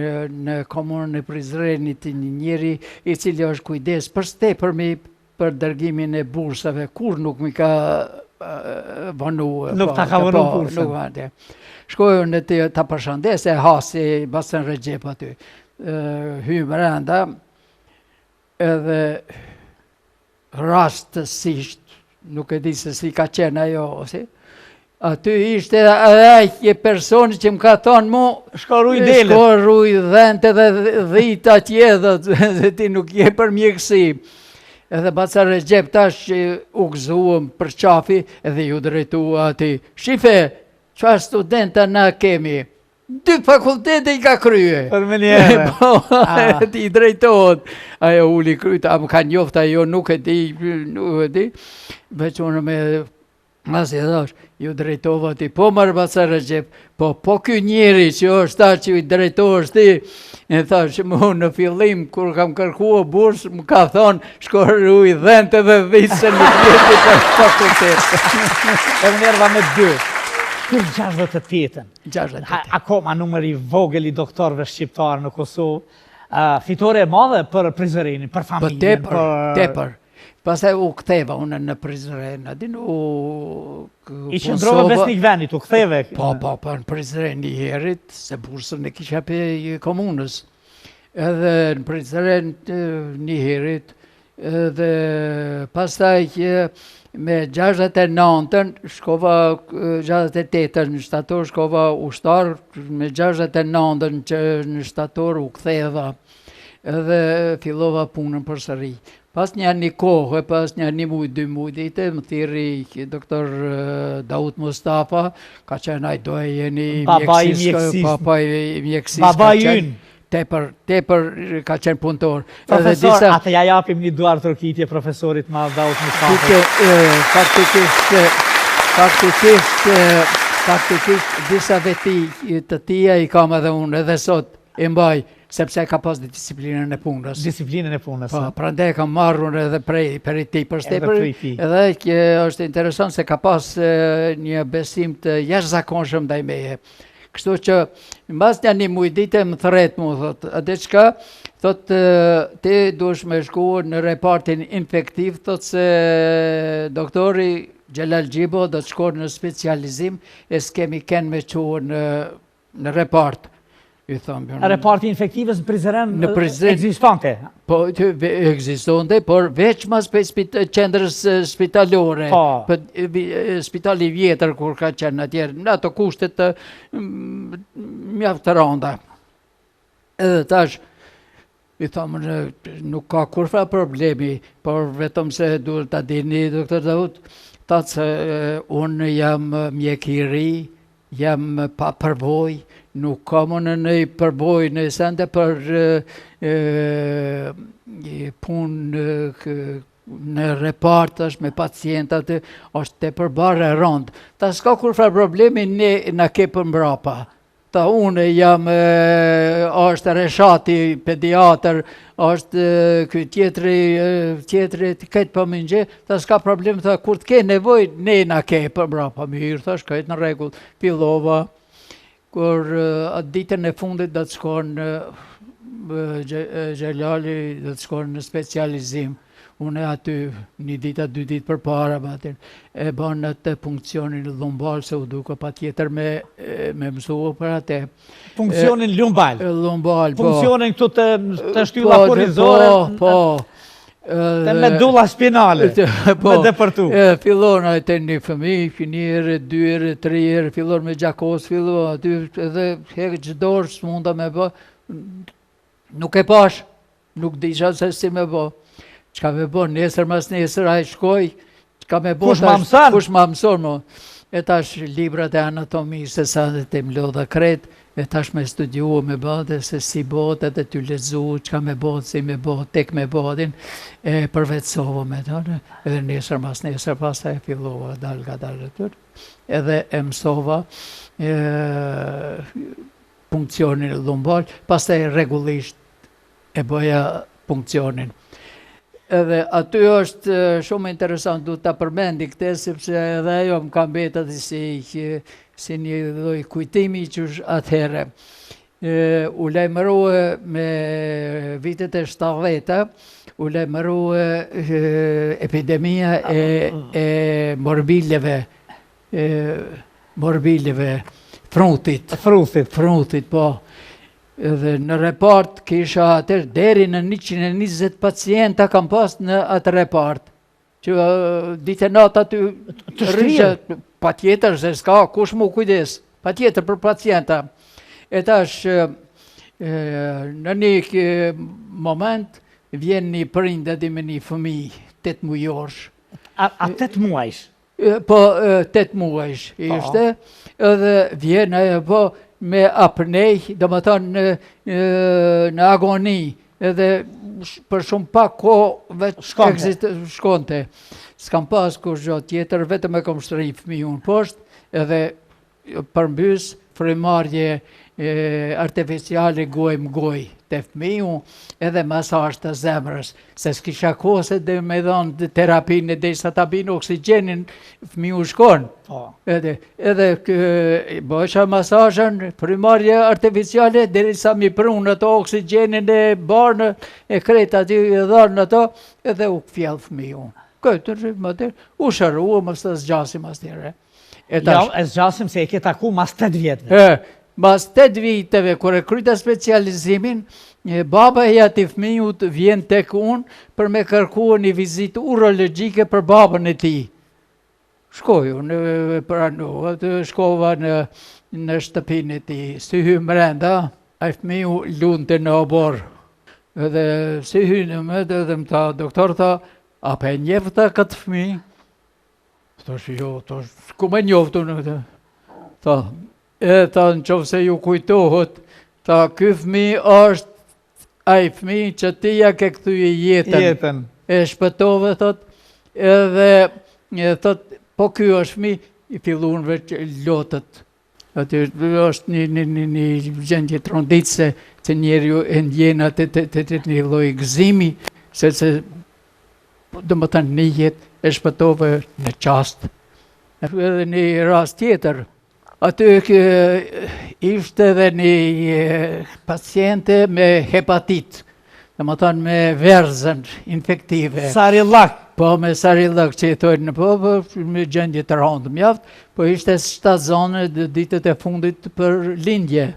F: në komunën e Prizrenit një njeri i cili është kujdes për së tepërmi për dërgimin e bursave, kur nuk mi ka vonu.
B: Nuk ta ka vonu po, bursën.
F: Nuk vante. Shkoj unë të ta përshëndes e hasi bacën Rexhep aty. Hy brenda edhe rastësisht, nuk e di se si ka qenë ajo, ose, aty ishte edhe ai një personi që më ka thonë mu,
B: shko ruj delet.
F: Shko ruj dhentë edhe dhitë atje, dhe, dhe ti nuk je për mjekësi. Edhe baca Rexhep tash që u gëzuam për qafi, edhe iu drejtua atij. Shife, çfarë studenta na kemi? Dy fakultete i ka krye.
B: Për menjëherë.
F: Po, ah. ti i drejtohet. Ajo uli kryt, a më ka njoft ajo nuk e di, nuk e di. Veç unë me Masi e thash, iu drejtova ti, po mër baca Rexhep, po po ky njeri që është ta që i drejtohesh ti, e thash, mu në fillim, kur kam kërkua bursë, më ka thonë, shko ruj dhentë edhe dhitë se nuk je ti për fakultet.
B: E unë erdha me dy, Ky 68-ën.
F: 68.
B: Akoma numër i vogël i doktorëve shqiptarë në Kosovë. Fitore e madhe për Prizrenin, për
F: po
B: familjen,
F: tepër,
B: për
F: tepër. Pastaj u ktheva unë në Prizren, a din u
B: I qëndrove besnik vendit, u ktheve.
F: Po, po, po, në Prizren një herit, se bursën e kisha prej komunës. Edhe në Prizren një herit, Edhe pastaj që me 69-ën shkova 68-ën në shtator shkova ushtar, me 69-ën që në shtator u ktheva edhe fillova punën përsëri. Pas një një kohë, pas një një muj, dy muj dite, më thirri doktor Daut Mustafa, ka qenë ai do e jeni
B: mjekësisë,
F: baba i mjekësisë,
B: baba i ynë.
F: Tepër, tepër ka qenë punëtor.
B: Profesor, disa... a t'ia japim një duartrokitje profesorit madh Daut Mustafa.
F: Duke, faktikisht, faktikisht, faktikisht, disa veti të tija i kam edhe unë, edhe sot e mbaj, sepse ka pas disiplinën e punës.
B: Disiplinën e punës.
F: Po, prandaj e kam marrë unë edhe prej, prej tij për së tepër, edhe që është interesant se ka pas një besim të jashtëzakonshëm ndaj meje. Kështu që, mbas një një muj dite më thërret mu, thot, a di çka, thot, ti duhesh me shku në repartin infektiv, thot se doktori Xhelal Xhibo do të shkon në specializim e s'kemi ken me çu në, në repart.
B: I thom, Reparti infektivës në Prizren, në Prizren ekzistonte?
F: Po, ekzistonte, por veçmas prej qendrës spitalore. Po. Po, spitali i vjetër kur ka qenë atje, në ato kushte të mjaft të randa. Edhe tash, i thom, nuk ka kurrfarë problemi, por vetëm se duhet ta dini, doktor Daut, thotë se unë jam mjek i ri, Jam pa përvojë, nuk kam unë një përvojë në sende për punë në repart është me pacientat, është tepër barrë e rëndë. Tha s'ka kurrfarë problemi, ne na ke përmbrapa. Tha unë jam, është Reshati, pediatër, është ky tjetri, tjetri, këtë po më ngje, tha s'ka problem, tha kur të ke nevojë, ne na ke përmbrapa, mirë, thash, krejt në rregull, fillova, kur atë ditën e fundit do të shkon Xhelali, do të shkon në specializim, Unë aty një ditë a dy ditë përpara më aty e bën atë punksionin lumbal se u duke patjetër me me mësua për atë.
B: Punksionin lumbal.
F: Lumbal,
B: po. Punksionin këtu te te shtylla po, kurrizore.
F: Po, po.
B: Te medulla spinale.
F: Po,
B: me depërtu.
F: E, fillon ai te një fëmijë, një herë, dy herë, tri herë, fillon me gjakos, fillon aty edhe hek çdo s'munda me bë. Nuk e pash. Nuk disha se si me bo. Çka me bo, nesër mas nesër, ai shkoj, çka me bo,
B: kush ma mëson?
F: Kush ma mëson, mo. E tash librat e anatomisë, se sa dhe të mlodha krejt, e tash me studiu, me bo, dhe se si bohet, edhe tu lexu, çka me bo, si me bo, tek me bo, din, e përvetësova me tonë, edhe nesër mas nesër, pastaj e fillova, dal nga dalë e tërë, edhe e mësova, e, punksionin lumbal, pastaj rregullisht e bëja punksionin. Edhe aty është shumë interesant, du ta përmendi këtë, sepse edhe ajo më ka mbetë aty si, si një lloj kujtimi që është atëherë. U lajmërue me vitet e 70-ta, u lajmërue epidemia e, e morbileve, e morbileve, fruthit.
B: Fruthit.
F: Fruthit, po. Edhe në repart kisha atëherë deri në 120 pacienta kam pas në atë repart. Që ditë e natë aty
B: të shtrirë.
F: Patjetër se s'ka kush m'u kujdes, patjetër për pacienta. E tash në një moment vjen një prind edhe me një fëmijë 8 mujorsh.
B: A, a 8 muajsh?
F: Po, 8 muajsh po. ishte, edhe vjen ajo po me apnej, domethonë në, në agoni, edhe për shumë pak kohë veç shkonte. shkonte. S'kam pas kurgjo tjetër, vetëm e kom shtri fëmijun poshtë, edhe përmbys frymarrje artificiale gojë më gojë te fëmiu edhe masazh të zemrës, se s'kisha kohë se dhe me dhonë terapinë derisa ta binë oksigjenin, fëmiu shkon. Po. Edhe, edhe bojsha masazhën, frymarrje artificiale, derisa m'i prunë ato oksigjenin e barnë, e krejt aty e dhanë ato, edhe u kthjell fëmiu. Këtë, më të, u shërua, mos të zgjasim asnjëherë.
B: E tash, jo, e zgjasim se e ke taku mas 8 vjetëve.
F: E, mas 8 viteve, kur e kryta specializimin, baba i atij fëmijut vjen tek unë për me kërku një vizitë urologjike për babën e tij. Shkoj unë, e pranova, shkova në, në shtëpinë e tij. Si hy mrenda, ai fëmiu lunte në oborr. Edhe si hy në më edhe më tha, doktor tha, a pe njeh tha këtë fëmi? Thash, jo, thash, ku me njoftë unë këtë? Tha, e tha, në qoftë se ju kujtohet, tha, ky fëmi është ai fëmi që ti ja ke kthy jetën.
B: Jetën.
F: E shpëtove, thot, edhe, e, thot, po ky është fëmi, i fillun veç lotët. Aty është një, një, një, një gjendje tronditëse që njeriu e ndjen atë të, të, të, një lloj gëzimi, sepse domethënë një jetë e shpëtove në çast. Edhe një rast tjetër, aty ishte edhe një paciente me hepatit, Domethënë me verzën infektive.
B: Sarillak.
F: Po, me sarillak që i thojnë në po, po, me gjendje të rëndë mjaft, po ishte shtatzënë dhe ditët e fundit për lindje.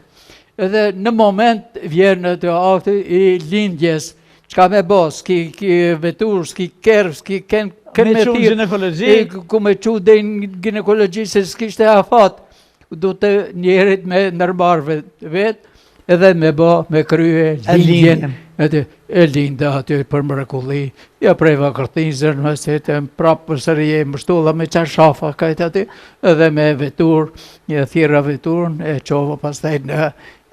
F: Edhe në moment vjen te akti i lindjes, çka me bo, s'ki ki veturë, s'ki kerr, s'ki ken,
B: ken me çu n'gjinekologi.
F: Ku me çu deri në gjinekologi se s'kishte afat. Duhet njerit me ndërmarrë vetë, edhe me bo, me krye lindjen, edhe e linda aty për mrekulli, ja preva kërthinzën, me se të prapë përsëri e mbështolla me çarshafa krejt aty, edhe me veturë, një thirra veturën, e çova pastaj në,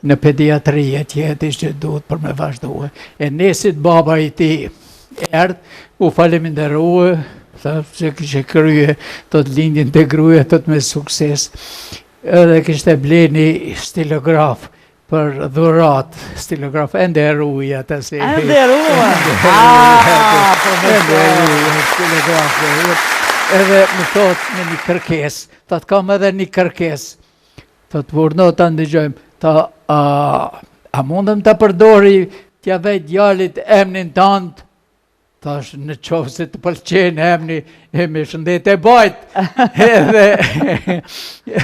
F: në pediatri e tjetë që duhet për me vazhdue. E nesit baba i tij erdh, u faleminderue, tha se kishe krye thot lindjen te gruja thot me sukses, edhe kishte ble një stilograf për dhuratë, stilograf ende e ruj atë si.
B: Ende e ruaj?
F: Ah, ende e ruj, stilograf. Edhe më thot me një kërkesë, thot kam edhe një kërkesë, Thot, urdhno ta ndëgjojmë, tha, a, a mundem ta përdori t'ja vej djalit emnin tand? Thash, në qoftë se të pëlqen emni, e me shëndet e bajt. edhe,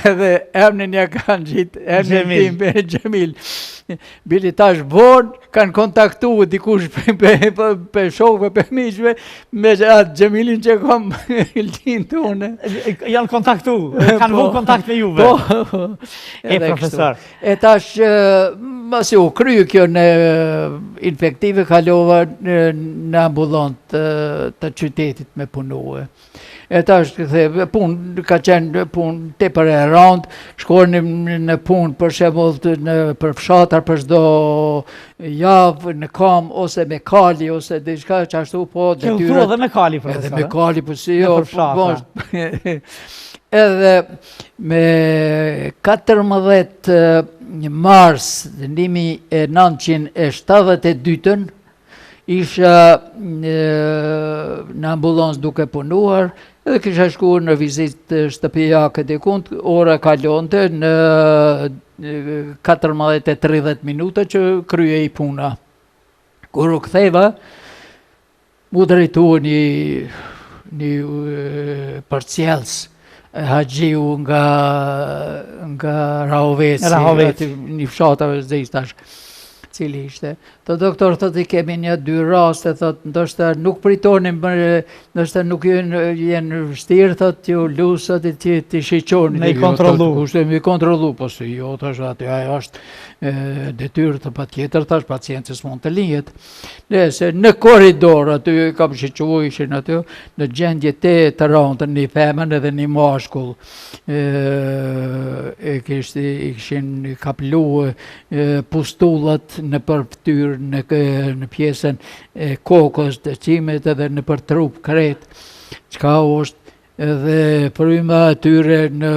F: edhe emnin ja kanë gjitë, emnin tim, Xhemil. Bile tash vonë kanë kontaktu dikush pe, pe, pe, pe shokëve, pe miqve, me atë Xhemilin që kam lind unë.
B: Janë kontaktu, kanë vu
F: po.
B: kontakt me juve.
F: Po,
B: e profesor.
F: E tash, masi u kry kjo në infektive, kalova në, në ambulantë të, të qytetit me punue. E tash, the, punë, ka qenë punë tepër e randë, shkonim në punë për shembull në për fshatra për çdo javë në kam ose me kali ose diçka qashtu po
B: detyrat. Kjo edhe me kali
F: profesor. Edhe me kali po si jo, po, po edhe me 14 mars 1972-ën Isha në ambulancë duke punuar edhe kisha shkuar në vizitë shtëpiake dikund, ora kalonte në 14 e 30 minuta që kryej puna. Kur u ktheva, M'u drejtua një, një përcjellës, Haxhiu nga, nga Rahoveci, Rahoveci. një fshatave zdi tash, cili ishte. Tho doktor, thot, i kemi një dy raste, thot, ndoshta nuk pritonim, ndoshta nuk jenë, jenë vështirë, thot, ju lus, thot, t'i, t'i shiqoni.
B: Me i kontrollu.
F: Kushte, me i kontrollu, po si jo, tash, aty, ajo është detyrë të patjetër, tash, pacienti s'mund të lihet. Nëse në korridor aty kam shiqu ishin aty në gjendje të të rëndë një femën edhe një mashkull e, e kishte i kishin kaplu pustullat nëpër fytyrë në në pjesën e kokës të qimit edhe nëpër trup krejt çka është Edhe fryma e tyre në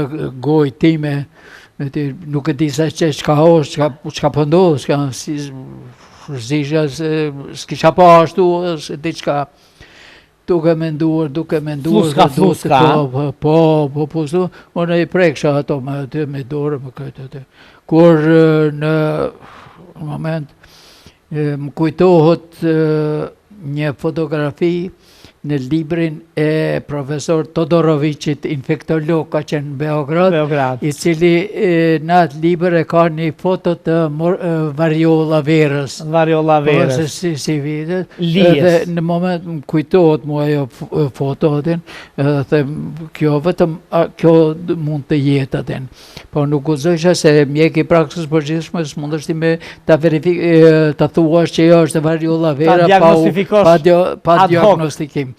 F: gojë time, nuk e di se që çka është, çka, çka po ndodh, çka si zisha se s'kisha pa ashtu, se diçka duke menduar, duke menduar,
B: fluska, fluska.
F: Po, po, po, po, po, po, unë i preksha ato me aty, me dorë, me këtë aty. Kur në moment, më kujtohet një fotografi në librin e profesor Todoroviqit, infektolog ka qenë në Beograd,
B: Beograd.
F: i cili në atë libër e ka një foto të variola verës.
B: Variola
F: po,
B: verës.
F: Po, se si, si videt. Edhe në moment më kujtohet mua ajo foto aty, edhe them, kjo vetëm, kjo mund të jetë aty. Po nuk guxojsha se mjek i praksës përgjithshme s'mundesh ti me ta verifik ta thuash që jo është variola vera pa pa dio, pa diagnostikim.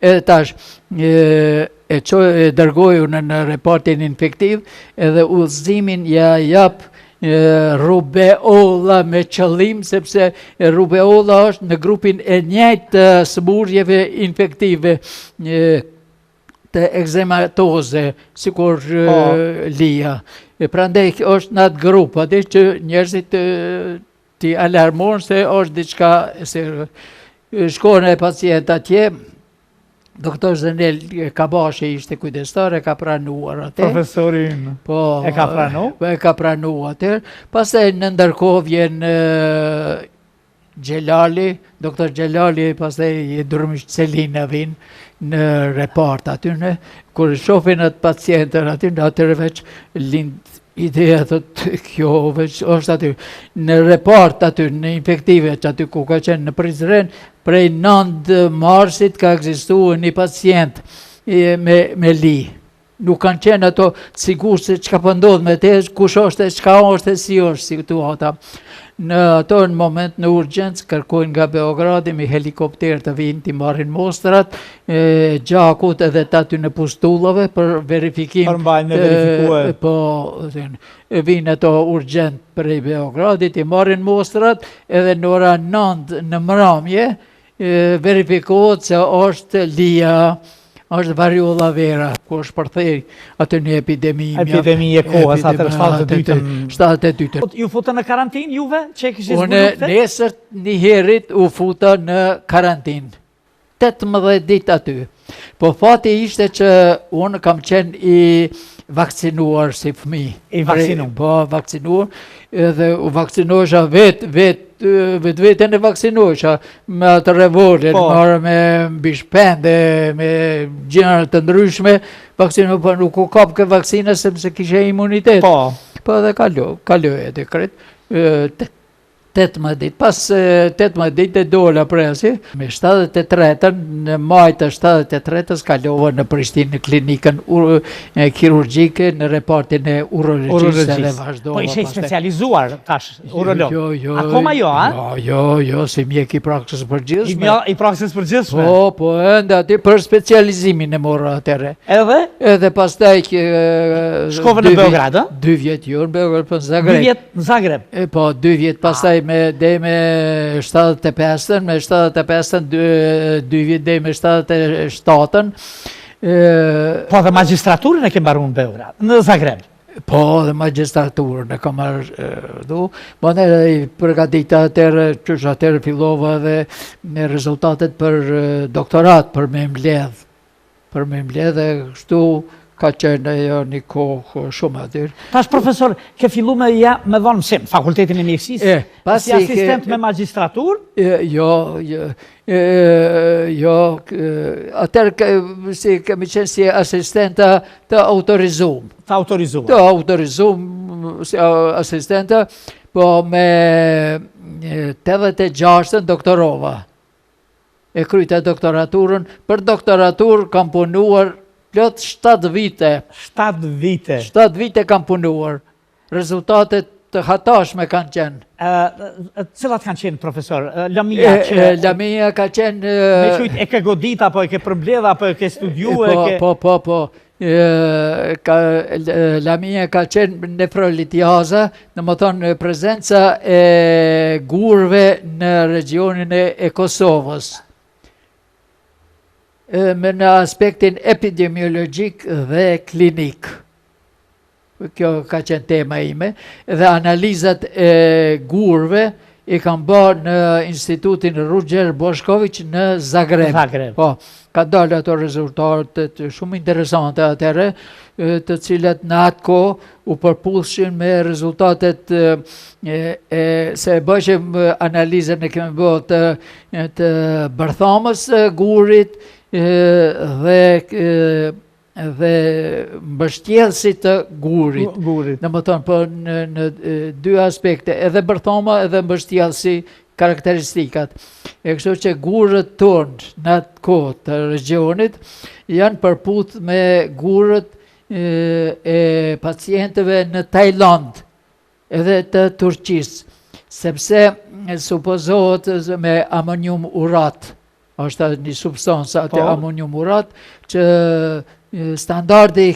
F: Edhe tash e e çoj e dërgoj unë në repartin infektiv edhe udhëzimin ja jap rubeola me qëllim sepse rubeola është në grupin e njëjtë të sëmurjeve infektive e, të ekzematoze, sikur po. lija. E prandaj është në atë grup, aty që njerëzit t'i alarmojnë se është diçka se shkon e pacient atje, Doktor Zenel Kabashi ishte kujdestar, e ka pranuar atë.
B: Profesori ynë.
F: Po,
B: e ka pranu?
F: Po, e ka pranu atë. Pastaj në ndërkohë vjen Xhelali, doktor Xhelali, pastaj Durmish Celina vin në repart aty në, kur shofin atë pacientën aty, në atëherë veç lind ideja thot kjo veç është aty në repart aty në infektive që aty ku ka qenë në Prizren prej 9 marsit ka ekzistuar një pacient me, me li Nuk kanë qenë ato të sigurt se çka po ndodh me te, kush është e çka është e si është situata. Në ato në moment në urgjencë kërkojnë nga Beogradi me helikopter të vinë t'i marrin mostrat e gjakut edhe të aty në pustullave për verifikim.
B: Për mbajnë me verifikue.
F: Po, e vinë ato urgjent prej Beogradit, i marrin mostrat edhe në ora 9 në mramje, verifikohet se është lija, është variola vera, ku është shpërthej aty një epidemi.
B: Epidemi e kohës, atëherë 72-ën.
F: 72-ën.
B: Po, ju futën në karantinë juve, që e kishit
F: zbulu këtë? Unë nesër një herit u futa në karantinë. 18 ditë aty. Po fati ishte që unë kam qenë i vaksinuar si fëmi.
B: I vaksinuar?
F: Po, vaksinuar. Edhe u vaksinojsha vetë, vetë, vetë veten e vaksinojsha me atë revolen, po. marrë me mbishpende, me gjëra të ndryshme, vaksinoj, po nuk u kapke vaksina sepse kisha imunitet.
B: Po.
F: Po edhe kalo, kalo edhe krejt, 18 ditë. Pas 18 ditë dola prej asi, me 73-ën, në maj të 73-ës kalova në Prishtinë në klinikën kirurgjike në repartin e urologjisë dhe
B: vazhdova. Po ishe i specializuar tash, urolog.
F: Jo, jo.
B: Akoma jo, a?
F: Jo, jo, jo, si mjek i praksës përgjithshme.
B: I praksës përgjithshme.
F: Po, po, ende aty për specializimin e mora atëherë.
B: Edhe?
F: Edhe pastaj që
B: Shkove në Beograd, ë?
F: Dy vjet jo në Beograd, po në Zagreb.
B: Dy vjet në Zagreb.
F: E po, dy vjet pastaj me deri me 75-ën, me 75-ën dy, dy vjet deri me 77-ën.
B: Ë Po dhe magjistraturën e ke mbaruar në Beograd, në Zagreb.
F: Po, dhe magjistraturën e kam marrë do, po ne i përgatita atëherë, qysh atëherë fillova edhe me rezultatet për doktorat, për me mbledh. Për me mbledh e kështu Ka qenë ajo një kohë shumë aty.
B: Tash profesor, ke fillu me ja me dhonë mësim, fakultetin e mjekësisë, e, pasi si asistent ke, me magjistraturë?
F: E, jo, jo, e, jo, atëherë si kemi qenë si asistenta të autorizum.
B: Të autorizum.
F: Të autorizum si asistenta, po me 86-ën doktorova. E kryta doktoraturën, për doktoraturë kam punuar plot 7 vite.
B: 7 vite.
F: 7 vite kam punuar. Rezultatet të hatashme kanë
B: qenë. Ë, cilat kanë qenë profesor? Lamia që
F: Lamia ka qenë
B: Me qujt e ke godit apo e ke përmbledh apo e ke studiu e
F: po,
B: ke
F: Po, po, po. Ka lamia ka qenë nefrolitiaza, domethënë prezenca e gurëve në regjionin e, e Kosovës. E, me në aspektin epidemiologjik dhe klinik. Kjo ka qenë tema ime dhe analizat e gurëve i kam bërë në Institutin Ruđer Bošković në Zagreb.
B: Zagreb.
F: Po, ka dalë ato rezultate shumë interesante atëherë, të cilat në atë kohë u përputhshin me rezultatet e, e se e bëshim analizën e kemi bërë të, të bërthamës gurit e, dhe e, dhe mbështjellësit të gurit.
B: Gurit.
F: Domethënë, po në, në dy aspekte, edhe bërthama edhe mbështjellësi karakteristikat. E kështu që gurët tonë në atë kohë të regjionit janë përputh me gurët e, e pacientëve në Tajlandë edhe të Turqisë, sepse supozohet me amonium urat është një substancë atë po. amonium urat që standardi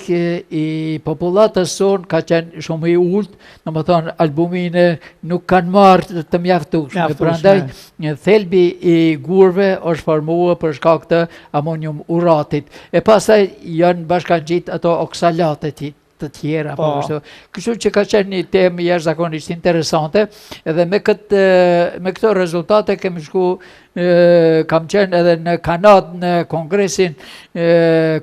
F: i popullatës sonë ka qenë shumë i ulët, domethënë albumine nuk kanë marrë të mjaftueshme. Prandaj një thelbi i gurëve është formuar për shkak të amonium uratit. E pastaj janë bashkangjit ato oksalatet të tjera, po, po kështu. Kështu që ka qenë një temë jashtëzakonisht interesante, edhe me këtë me këto rezultate kemi shku kam qenë edhe në Kanadë në kongresin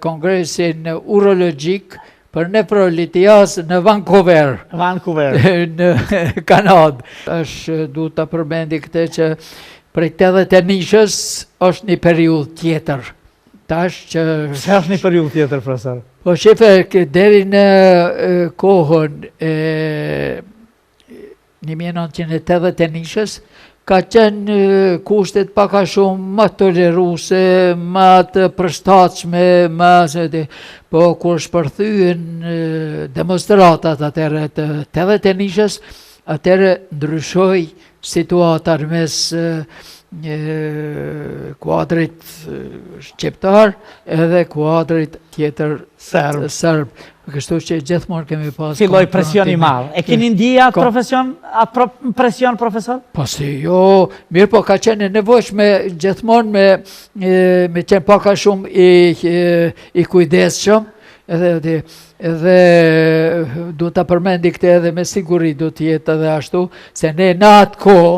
F: kongresin urologjik për nefrolitiazë në Vancouver.
B: Vancouver.
F: në Kanadë. Është du ta përmendi këtë që prej 81-shës është një periudhë tjetër. Tash
B: që... Pse është një periudhë tjetër, profesor?
F: Po shife, deri në kohën e 1981-shës, ka qenë kushtet pak a shumë më toleruse, më të përshtatshme, më se të... Po kur shpërthyen demonstratat atëherë të 81-shës, atëherë ndryshoi Situata në mes kuadrit shqiptar edhe kuadrit tjetër
B: serb.
F: serb. Kështu që gjithmonë kemi
B: pas... Filloi presion i madh. E keni ndje atë profesion, atë presion, profesor?
F: Po si jo, mirë po ka qenë e nevojshme gjithmonë me, me qenë pak a shumë i, i kujdesshëm, edhe Edhe du ta përmendi këtë edhe me siguri do të jetë edhe ashtu, se ne në atë kohë,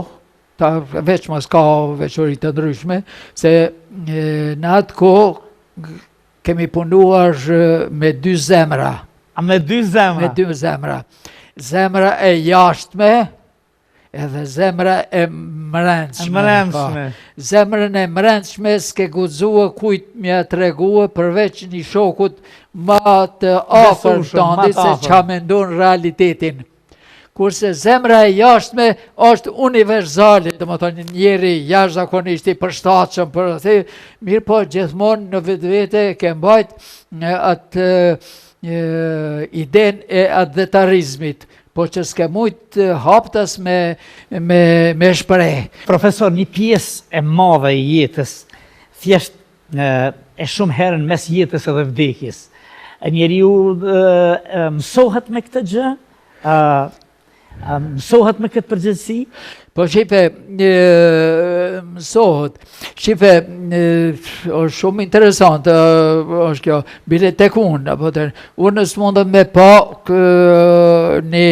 F: ta veçmas ka veçori të ndryshme, se në atë kohë kemi punuar me dy zemra.
B: A me dy zemra?
F: Me dy zemra. Zemra e jashtme, Edhe zemra e mrendshme.
B: E mrendshme.
F: Po. Zemrën e mrendshme s'ke guxua kujt m'ja tregue përveç një shokut ma të afërt tandit se çka mendon realitetin. Kurse zemra e jashtme është universale, domethënë një njeri jashtëzakonisht i përshtatshëm për atë, mirëpo gjithmonë në vetvete ke mbajt në atë idenë e atdhetarizmit, Po që s'ke mujt haptas me, me, me shpreh.
B: Profesor, një pjesë e madhe e jetës, thjesht e shumë herë në mes jetës edhe vdekjes. Njeriu mësohet me këtë gjë, mësohet me këtë përgjegjësi?
F: Po shife, mësohet. Shife, është shumë interesant, është kjo, bile tek unë, apo të, unë s'mundem me pa kë, një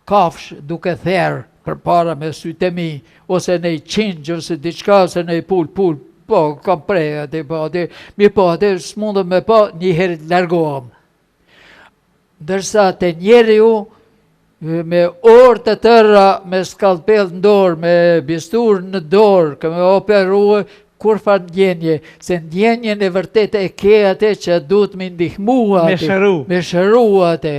F: kafshë duke therë përpara me sytë e mi, ose një qingj, ose diçka, ose një pulë, pulë, Po, kam pre aty, po aty, mirëpo aty s'mundëm me pa, njëherë largohem. Ndërsa te njeriu, me orë të tëra, me skalpel në dorë, me bistur në dorë, ke me operue, kurrfarë ndjenje, se ndjenjën e vërtetë e ke atë që duhet me ndihmu atë.
B: Me shëru.
F: Me shëru atë.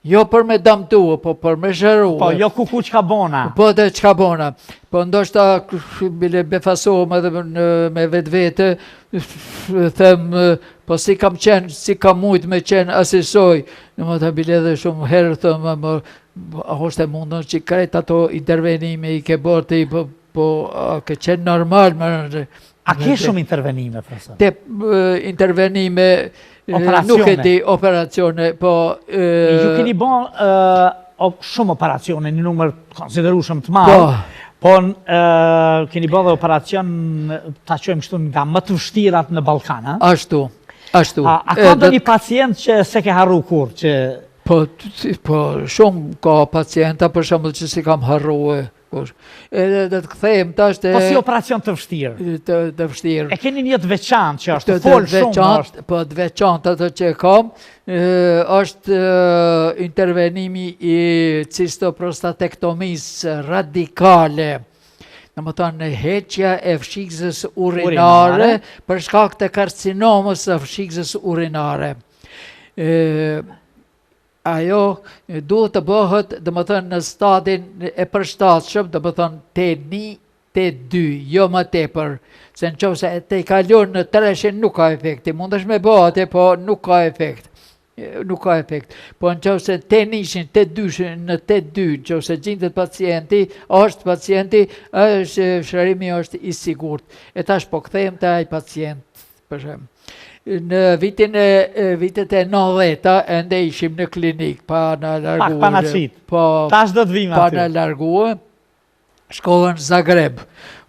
F: Jo për me damtu, po për me shëru.
B: Po, jo kuku çka bona.
F: Po, dhe çka bona. Po, ndoshta, bile befasohem edhe në, me vetvete, them, po si kam qenë, si kam mujtë me qenë asisoj, domethënë bile edhe shumë herë, them, më, a është e mundun që krejt ato intervenime i ke bërë ti, po, po, a ke qenë normal, më,
B: A ke shumë intervenime, profesor?
F: Te intervenime, nuk e di, operacione, po...
B: Ju keni bo shumë operacione, një numër konsiderueshëm të madh, po, po keni bo dhe operacion, ta quajmë kështu, nga më të vështirat në Ballkan, a?
F: Ashtu, ashtu.
B: A, a ka ndonjë pacient që s'e ke harru kurrë, që...
F: Po, po, shumë ka pacienta, për shembull që s'i kam harrue, Kush? Edhe do të kthehem tash te
B: Po si operacion të vështirë.
F: Të të vështirë.
B: E keni një të veçantë që është fol shumë
F: është. Po të veçantë ato që kam, është intervenimi i cistoprostatektomisë radikale. Domethënë heqja e fshikëzës urinare, urinare për shkak të karcinomës së fshikëzës urinare. Ë Ajo duhet të bëhet, domethënë në stadin e përshtatshëm, domethënë T1, T2, jo më tepër, se në qoftë se e tejkalon në treshin nuk ka efekti, mundesh me bë atë, po nuk ka efekt. Nuk ka efekt. Po në qoftë se T1-shin, T2-shin, në T2, në qoftë se gjindet pacienti, është pacienti, është shërimi është i sigurt. E tash po kthehem te ai pacient Për shembull, në vitin e vitet e 90-ta ende ishim në klinikë pa na larguar.
B: Pak pa na qit.
F: Po.
B: Tash do të vijmë
F: aty. Pa na larguar. Shkova në Zagreb.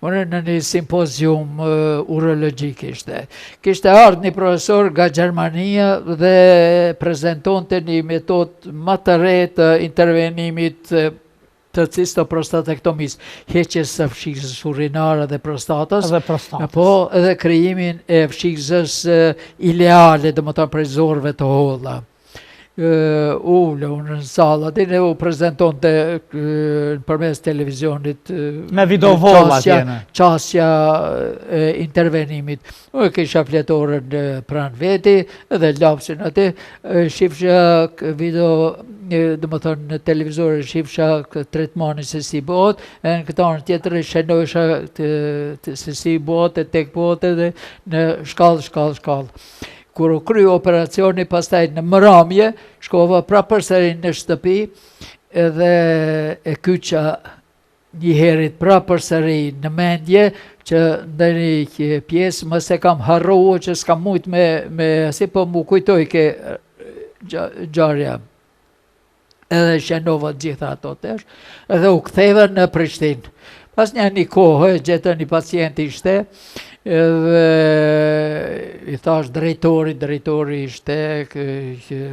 F: Unë në një simpozium uh, urologjik ishte. Kishte ardhë një profesor nga Gjermania dhe prezentonte një metodë më të re të intervenimit të cistoprostatektomisë, heqjes së fshikëzës urinare dhe prostatës,
B: dhe prostatës.
F: Po, edhe krijimin e fshikëzës ileale, domethënë prej zorrëve të holla. U ula unë në sallë, aty ne u prezentonte përmes televizionit
B: me video wall
F: atje. Qasja e intervenimit. Unë kisha fletoren pranë veti dhe lapsin aty, shifsha video, domethënë në televizor shifsha tretmanin se si bëhet, e në këtë anën tjetër e shenojsha se si bëhet e tek bëhet edhe në shkallë, shkallë, shkallë. Kur u kry operacioni, pastaj në mramje, shkova prapë përsëri në shtëpi edhe e kyça njëherit pra përsëri në mendje që ndonjë pjesë mos e kam harru që s'kam mujt me, me si po m'u kujtojke ngjarja edhe shenova të gjitha ato tesh edhe u ktheva në Prishtinë pas një një kohë gjeta një pacient ishte Edhe i thash drejtori, drejtori ishte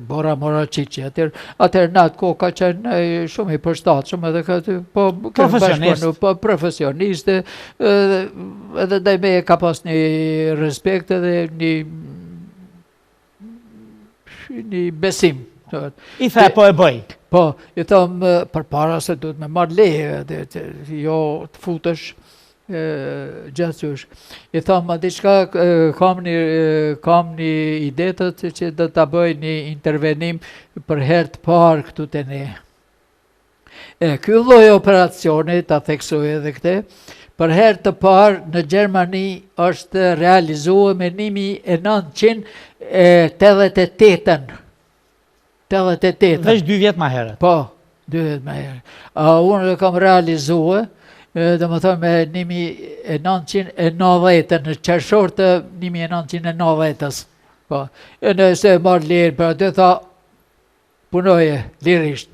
F: Bora Moračići, atëherë, atëherë në atë kohë ka qenë shumë i përshtatshëm edhe këtë, po,
B: profesionist,
F: po, profesionist, edhe, edhe ndaj meje ka pas një respekt edhe një një besim.
B: I the, po e bëj.
F: Po, i thom, përpara se duhet me marrë leje, jo të futesh gjithqysh. I thom, ma diçka, kam një, kam një ide të që do ta bëj një intervenim për herë të parë këtu te ne. E, ky lloj operacioni, ta theksoj edhe këte, për herë të parë në Gjermani është realizue me 1988-ën. 88-ën.
B: Veç dy vjet ma herët.
F: Po, dy vjet ma herët. A, unë e kam realizue, domethënë me 1990-ën, në qershor të 1990-ës. Po, e nëse e marrë lejen për atë, tha, Punoje, lirisht.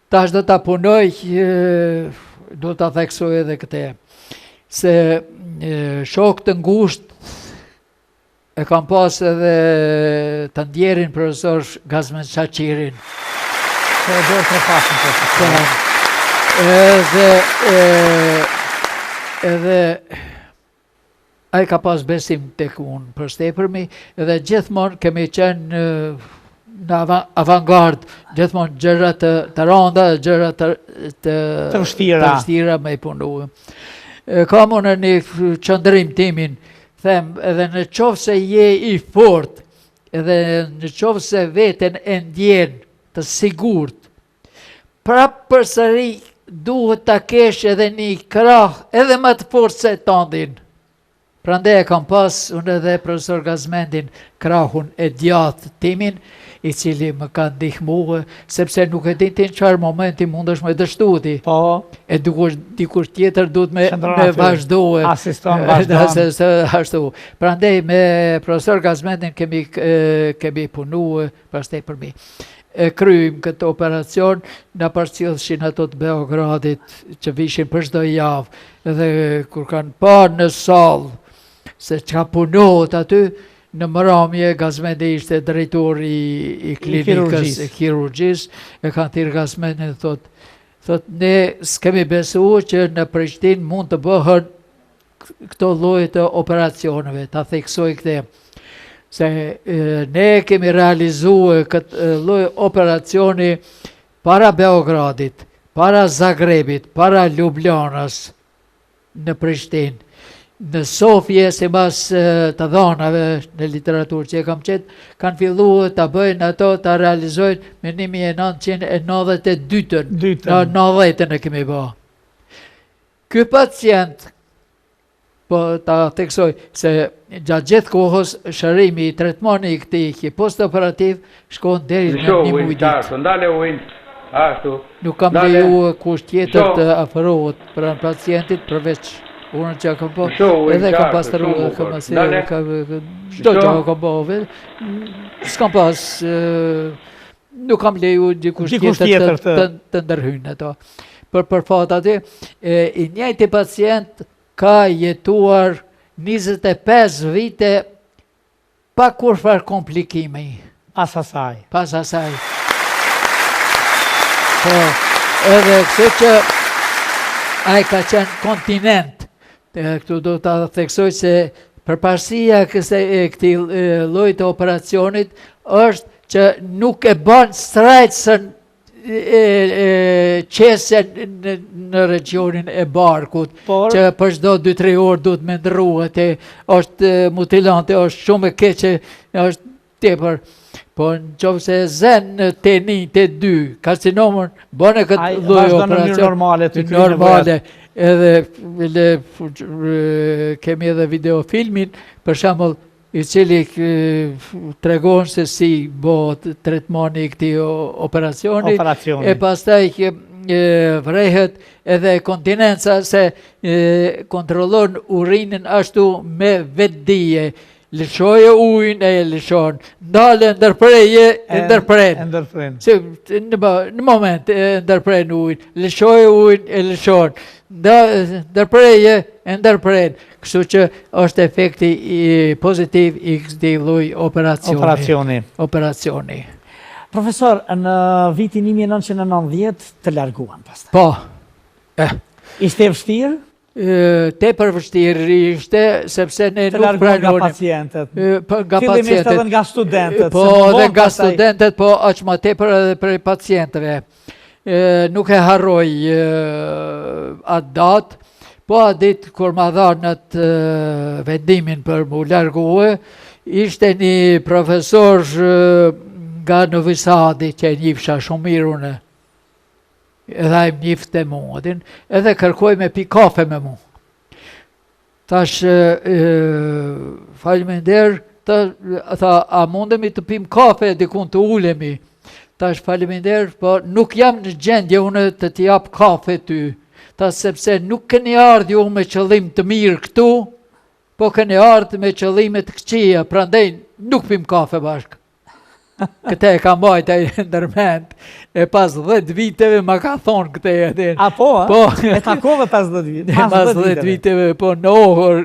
F: Tash do ta punoj, do ta theksoj edhe këte, se shok të ngusht e kam pas edhe të ndjerin profesor Gazmend Shaqirin.
B: Se e dorë të pasën
F: të të Edhe, edhe, Ai ka pas besim tek unë për së tepërmi dhe gjithmonë kemi qenë në avangard, gjithmonë gjëra të, të randa, gjëra të,
B: të, të vështira.
F: të vështira me i punu. Kam unë një qëndrim timin, them, edhe në qoftë se je i fort, edhe në qoftë se veten e ndjen të sigurt, Prapë përsëri duhet ta kesh edhe një krah edhe më të fortë se tandin. Prandaj e kam pas unë edhe profesor Gazmendin krahun e djathtë timin, i cili më ka ndihmue, sepse nuk e din ti në çfarë momenti mundesh me dështu ti.
B: Po.
F: E dikush, dikush tjetër duhet me, me vazhdue.
B: Asiston, vazhdon.
F: Se, se, ashtu. Prandaj me profesor Gazmendin kemi, kemi punue, pastaj për mi. E kryim këtë operacion, na përcillshin ato të Beogradit që vishin për çdo javë, edhe kur kanë pa në sallë se çka punohet aty, në mramje Gazmendi ishte drejtor i, i klinikës e kirurgjisë, e kanë thirrë Gazmendin, thot, thot ne s'kemi besu që në Prishtinë mund të bëhen këto lloje të operacioneve, ta theksoj këtë, se ne kemi realizue këtë lloj operacioni para Beogradit, para Zagrebit, para Lublanës, në Prishtinë. Në Sofje, sipas të dhanave në literaturë që e kam gjetë, kanë fillu ta bëjnë ato, ta realizojnë me 1992-ën, në 90-ën e kemi ba. Ky pacient, po ta theksoj se gjatë gjithë kohës shërimi i tretmani i këtij ki postoperativ shkon deri në një muaj
G: ditë. Ndale ujin, ashtu.
F: Nuk kam leju kush tjetër të afrohet pranë pacientit përveç unë që kam po, edhe kam pastru, kam asi, kam çdo gjë kam bo vetë. S'kam pas Nuk kam leju dikush tjetër, tjetër të, të, të ndërhyjnë ato. Për, për fat aty, e, i njëjti pacient ka jetuar 25 vite pa kurrfarë komplikimi.
B: Pas asaj.
F: Pas asaj. Po, edhe kështu që ai ka qenë kontinent. Edhe këtu do ta theksoj se përparësia kësaj e këtij lloji të operacionit është që nuk e bën strajcën e, e qesen në, në regionin e barkut, Por... që për çdo 2-3 orë duhet me ndrru atë, është mutilante, është shumë e keqe, është tepër. Po në qoftë se e zen në T1, T2, karcinomën, bëne këtë
B: lloj operacion. normale,
F: të normale. Edhe le, kemi edhe videofilmin, për shembull, i cili tregon se si bëhet tretmani i këtij operacioni,
B: operacioni.
F: e pastaj që vrehet edhe kontinenca se e, kontrollon urinën ashtu me vetëdije, lëshoje ujin e lëshon, ndale ndërpreje e ndërpren.
B: E ndërpren.
F: Se, në, në moment e ndërpren ujin, lëshoje ujin e lëshon, ndërpreje e ndërpren. Kështu që është efekti i pozitiv i këtij lloj operacioni.
B: Operacioni.
F: Operacioni.
B: Profesor, në vitin 1990 të larguan
F: pastaj. Po.
B: Eh. Ishte e vështirë?
F: Tepër vështirë ishte, sepse ne
B: nuk pranonim. Nga pacientët.
F: Po, nga pacientët.
B: edhe nga studentët.
F: Po, edhe nga studentët, po aq ma tepër edhe prej pacientëve. Nuk e harroj atë datë, po atë ditë kur ma dhanë atë vendimin për m'u largue, ishte një profesor nga Novi Sadi që e njifsha shumë mirë unë. Edhe ai më njifte mu, din, edhe kërkoi me pi kafe me mu. Tash, faleminderit, tha, a mundemi të pim kafe dikun të ulemi? Tash, faleminderit, po nuk jam në gjendje unë të të jap kafe ty. Tha, sepse nuk keni ardhë ju me qëllim të mirë këtu, po keni ardhë me qëllime të këqija, prandaj nuk pim kafe bashkë. Këtë e ka mbajt ai ndërmend, e pas 10 viteve ma ka thonë këtë e
B: din. A po, a? Po. E takove pas 10 viteve?
F: Pas, pas 10 viteve, po në Ohër,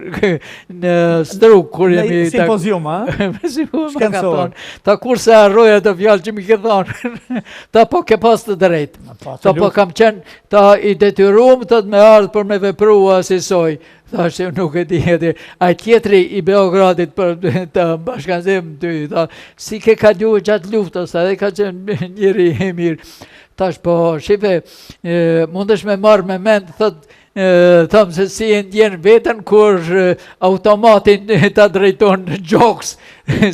F: në Strugë,
B: kur jemi... Në simpozium, a?
F: Në simpozium, ma ka thonë. Tha kurrë s'e harroj atë fjalë që m'i ke thonë. Tha po ke pas të drejtë. Po, tha po kam qenë, tha i detyrum, thot me ardhë për me vepru asisoj. Thashë, nuk e di, e Ai tjetri i Beogradit për të bashkanzim ty, tha, si ke kalu gjatë luftës, edhe ka qenë njeri i mirë. Thash, po, shife, mundesh me marrë me mend, thot, Thëmë se si e ndjen veten kur automatin ta drejton në gjoks,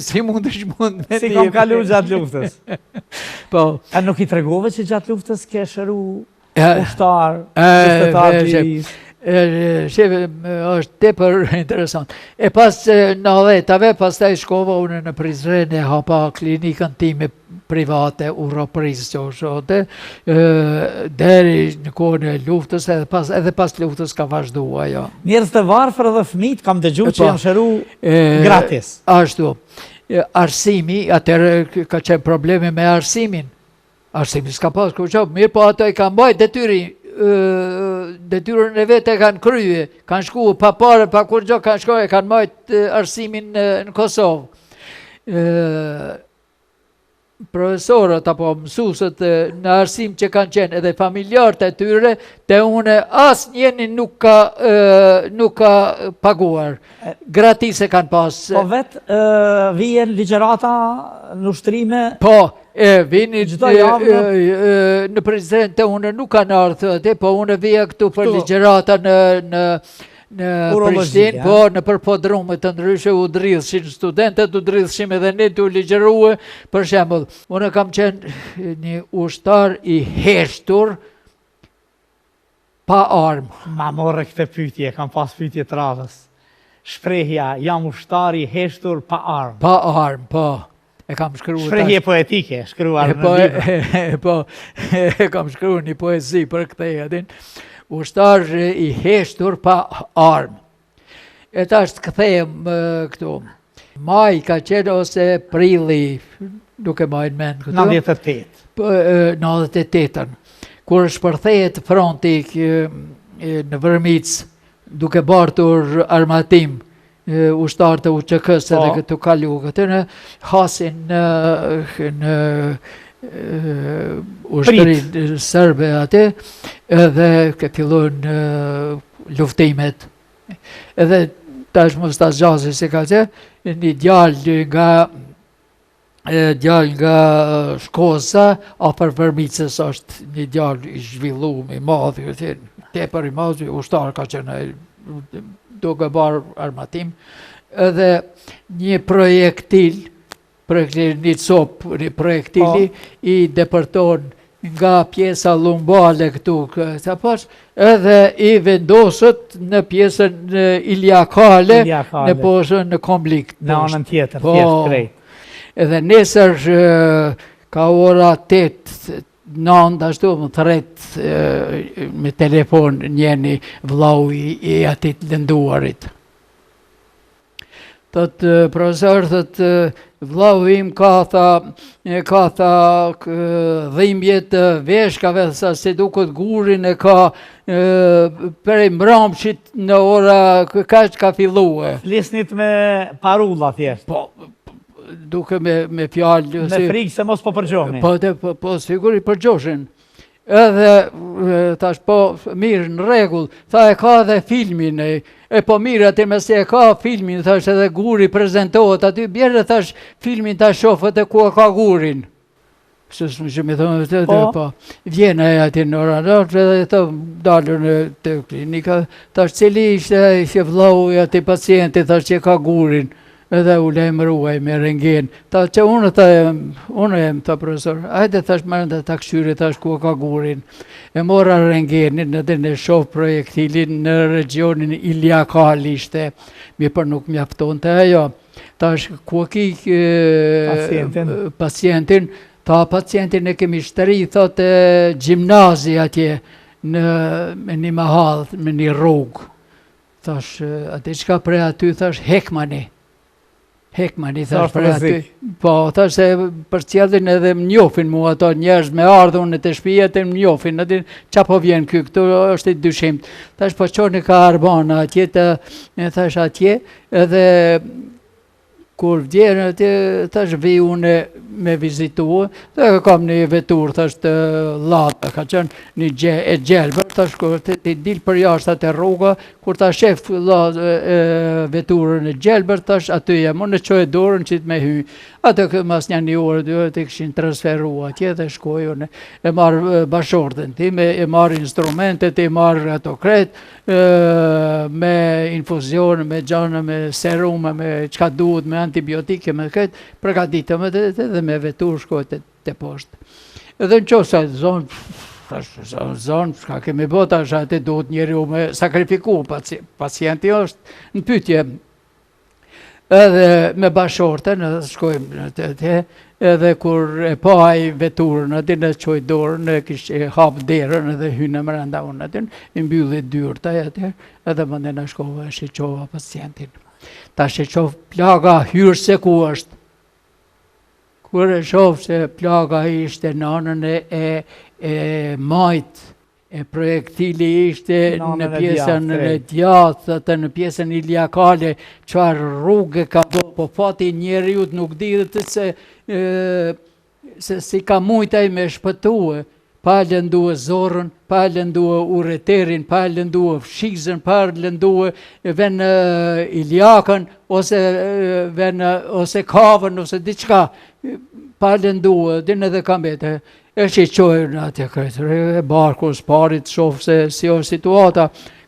F: si mundesh mund
B: me Si kom kalu gjatë luftës.
F: Po.
B: A nuk i tregove që gjatë luftës ke shëru ushtar, luftëtar të lirisë?
F: Shife, është tepër interesant. E pas nëntëdhjetave, pastaj shkova unë në Prizren e hapa klinikën time private Uropris që është deri në kohën e luftës edhe pas edhe pas luftës ka vazhdu ajo.
B: Njerëz të varfër edhe fëmijët kam dëgju që po, janë shëru gratis.
F: Ashtu. Arsimi, atëherë ka qenë problemi me arsimin. Arsimi s'ka pas kurgjo, mirëpo ato e kanë mbajt detyrin, detyrën e vet e kanë krye, kanë shku pa pare, pa kurgjo, kanë shku e kanë mbajt arsimin në Kosovë. Profesorët apo mësuesit në arsim që kanë qenë edhe familjarët e tyre, te une asnjëni nuk ka, nuk ka paguar. Gratis e kanë pas.
B: Po vetë vijnë ligjërata në ushtrime?
F: Po, e vinin çdo javë në Prizren te une nuk kanë ardhur aty, po une vija këtu për ligjërata në në në Prishtinë, po nëpër podrume të ndryshme u dridhshin studentët, u dridhshim edhe ne tu ligjërue, për shembull, unë kam qenë një ushtar i heshtur pa armë.
B: Ma more këtë pyetje, kam pas pyetje të radhës. Shprehja, jam ushtar i heshtur pa armë.
F: Pa armë, po. E kam shkru
B: Shprehje poetike, shkruar në po,
F: libër. Po, e kam shkru një poezi për këtë, e din. Ushtar i heshtur pa armë. E tash të kthehem këtu. Maj ka qenë ose prilli, nuk e maj në mend
B: këtu. 98.
F: Po, 98-ën. Kur shpërthehet fronti në Vërmicë, duke bartur armatim, ushtarët e UÇK-së edhe po. këtu kalu këtë në hasin në në ushtrinë serbe aty edhe ke fillojnë luftimet edhe tash mos ta zgjasi se ka qenë një djalë nga djalë nga Shkoza, afër Vërmicës është një djalë i zhvillum, i madh, tepër i madh, ushtar ka qenë duke bartë armatim, edhe një projektil, projektil një copë, një projektili, po. i depërton nga pjesa lumbale këtu, sa pas, edhe i vendoset në pjesën iliakale, në posën në komblik.
B: Në anën tjetër, po, thjesht krejt.
F: Edhe nesër ka ora 8, 9, ashtu më thërret me telefon njeni vllau i, i atij të lënduarit. Thot, profesor, thot, vllau im ka tha, ka tha dhimbje të veshkave, sa si duket gurin e ka prej mbrëmshit në ora kaq ka
B: fillue. Flisnit me parulla thjesht.
F: Po, duke me, me fjalë.
B: Me frikë se mos po përgjohni.
F: Po, po, po, sigur i përgjohshin. Edhe, thash, po, mirë, në rregull, tha e ka edhe filmin, e, e po mirë, aty masi e ka filmin, thash, edhe guri prezentohet aty, bjere, thash, filmin ta shof edhe ku e ka gurin. Se së që mi thonë, të, po, po, vjen e aty në ora në edhe të dalur në të klinika, thash, cili ishte, ishte vllau i atij pacienti, thash, që ka gurin, Edhe u lajmëru ai me rengen. Tha që unë tha unë jem tha profesor. Hajde thash mrenda ta kqyri thash ku e ka gurin. E mora rengenin edhe e shoh projektilin në regionin iliakal ishte. Mirëpo nuk mjaftonte ajo. Thash ku e ki
B: pacientin?
F: Pacientin, tha pacientin e kemi shtri thotë gjimnazi atje në në një mahallë, në një rrugë. Thash, a di çka prej aty, thash, hekmani. Hekmani, thash, prej aty. Po, thash, se përcjellin edhe më njofin mu ato njerëz me ardhë unë te shpia të më njofin, aty, ça po vjen ky, këtu është i dyshimt. Thash, po çoni ka Arbana atje, të, e thash, atje, edhe kur vjen atje, thash, vi unë me vizitu, dhe kam një veturë, thash të Lada, ka qenë një gje, e gjelbër, thash kur ti, ti dil përjashta te rruga, kur ta shef la, e, veturën e gjelbër, thash aty jam, unë e çoj dorën që të me hy. Atë kë mas një një orë, dy orë, të kishin transferu atje dhe shkoj unë, e marr bashkëshorten time, e marr instrumentet, e marr ato krejt, me infuzione, me gjana, me serume, me çka duhet, me antibiotike, me këtë, përgatitëm edhe dhe me veturë shkoj te, te poshtë. Edhe në qoftë se zonë, zonë, zonë, çka kemi bo tash, atë duhet njeriu me sakrifiku, paci, pacienti është në pytje, edhe me bashkëshorten, edhe shkojmë në të të, edhe kur e pa ai veturën, aty në çoi dorën, e kish e hap derën edhe hynë mrenda unë aty, i mbylli dyert ai aty, edhe mandena shkova e shiqova pacientin. Tash e shof plaga hyrëse ku është. Kur e shof se plaga ishte në anën e, e, e majtë, E projektili ishte në pjesën e djathtë, atë në pjesën iliakale, çfarë rrugë ka bo, po fati i njeriut nuk dihet se, se si ka mujt ai me shpëtue, pa lëndue zorrën, pa lëndue ureterin, pa lëndue fshikëzën, pa lëndue venë iliakën, ose venë, ose kavën, ose diçka, pa lëndue, din edhe ka mbete. E shiqoj në atje krejt, e barku s'pari të shof se si është situata,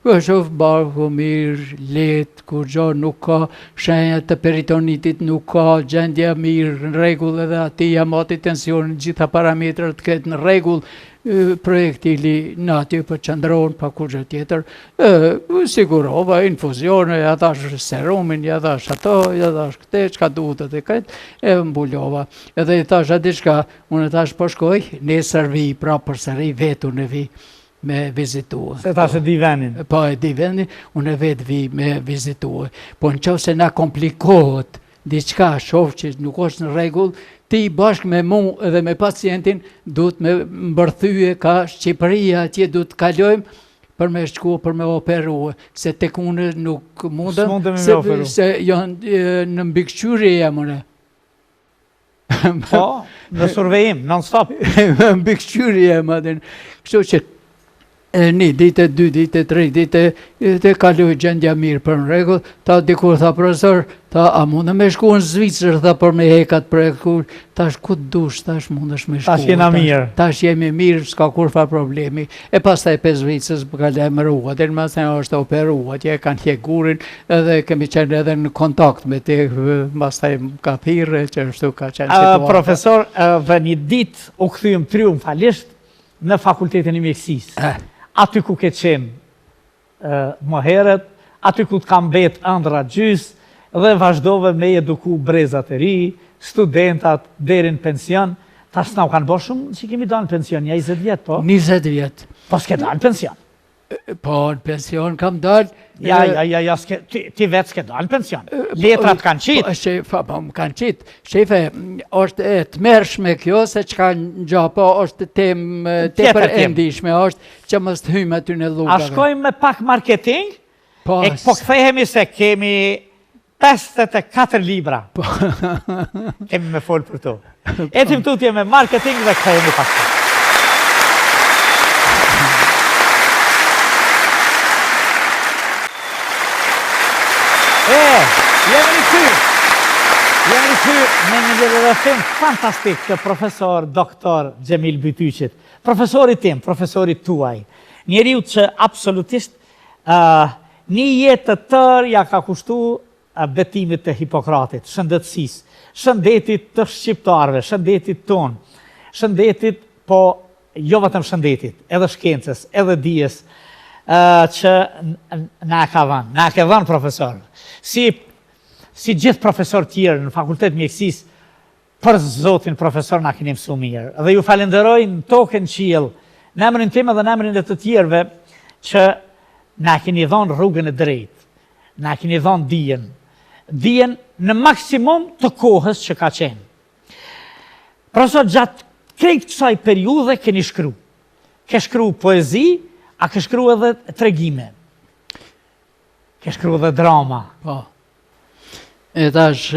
F: e shof barku mirë, lehtë, kurgjo nuk ka shenja të peritonitit, nuk ka gjendja mirë, në rregull edhe atij ja mati tensionin, gjitha parametrat krejt në rregull, projektili në aty po qëndron pa kurgjo tjetër, e, sigurova infuzione, ja dhash serumin, ja dhash ato, ja dhash këte, çka duhet edhe krejt, e mbulova. Edhe i thash a diçka, Unë tash po shkoj, nesër vi pra përsëri vetë unë vi me vizitu.
B: Se tash e di venin.
F: Po e di venin, unë vetë vi me vizitu. Po në qoftë se na komplikohet diçka, shof që nuk është në rregull, ti bashkë me mu edhe me pacientin, duhet me mbërthyje ka Shqipëria, atje duhet të kalojmë për me shku, për me operu, se tek unë nuk mundem, se, se janë në mbikëqyrje jam unë.
B: Po, në survejim, non stop.
F: Mbikëqyrje, ma din. Kështu që e një ditë, dy ditë, tre ditë, të kaloi gjendja mirë për në rregull, tha dikur tha profesor, tha a mundem me shku në Zvicër, tha për me hek at projektil, tash ku të dush, tash mundesh me shku.
B: Tash jena mirë.
F: Tash jemi mirë, s'ka kurrfarë problemi. E pastaj prej Zvicrës më ka lajmëru, atëherë masnej është operu, atje kanë hjek gurin, edhe kemi qenë edhe në kontakt me te, masnej më ka thirrë, që ashtu ka qenë
B: situata. Profesor, dhe një ditë u kthyem triumfalisht në Fakultetin e Mjekësisë. Eh. Aty ku ke qenë më herët, aty ku të ka mbet ëndrra gjys dhe vazhdove me i eduku brezat e ri, studentat deri në pension. Tash s'na u kanë bo shumë që kemi dalë në pension, nja 20 vjet, po?
F: 20 vjet.
B: Po s'ke dalë në pension.
F: Po, në pension kam dalë.
B: Ja, ja, ja, ja, s'ke, ti, ti vetë s'ke dalë në pension. Po, Letrat kanë qitë.
F: Po, shefa, po, më kanë qitë. Shefe, është e tmerrshme kjo, se çka ngja, po është temë tepër e ndishme, është që mos të hyjmë aty në
B: rrugave. A shkojmë me pak marketing? Po, e po kthehemi se kemi 54 libra. Po. Kemi me folë për to. Ecim tutje me marketing dhe kthehemi pak. E, jemi rikthy. Jemi rikthy me një rrëfim fantastik të profesor doktor Xhemil Bytyqit. Profesorit tim, profesorit tuaj. Njeriu që absolutisht uh, një jetë të tërë ja ka kushtu betimit të Hipokratit, shëndetësisë, shëndetit të shqiptarëve, shëndetit tonë, shëndetit, po jo vetëm shëndetit, edhe shkencës, edhe dijes, që na e ka dhënë, na e ke dhënë profesor. Si si gjithë profesorë tjerë në Fakultet Mjekësisë, Për Zotin profesor na keni mësu mirë dhe ju falenderoj në tokë e në qiell në emrin tim edhe në emrin e të tjerëve që na keni dhënë rrugën e drejtë, na keni dhënë dijen, dijen në maksimum të kohës që ka qenë. Profesor, gjatë krejt kësaj periudhe keni shkru. Ke shkru poezi, a ke shkru edhe tregime? Ke shkru edhe drama?
F: Po. E tash.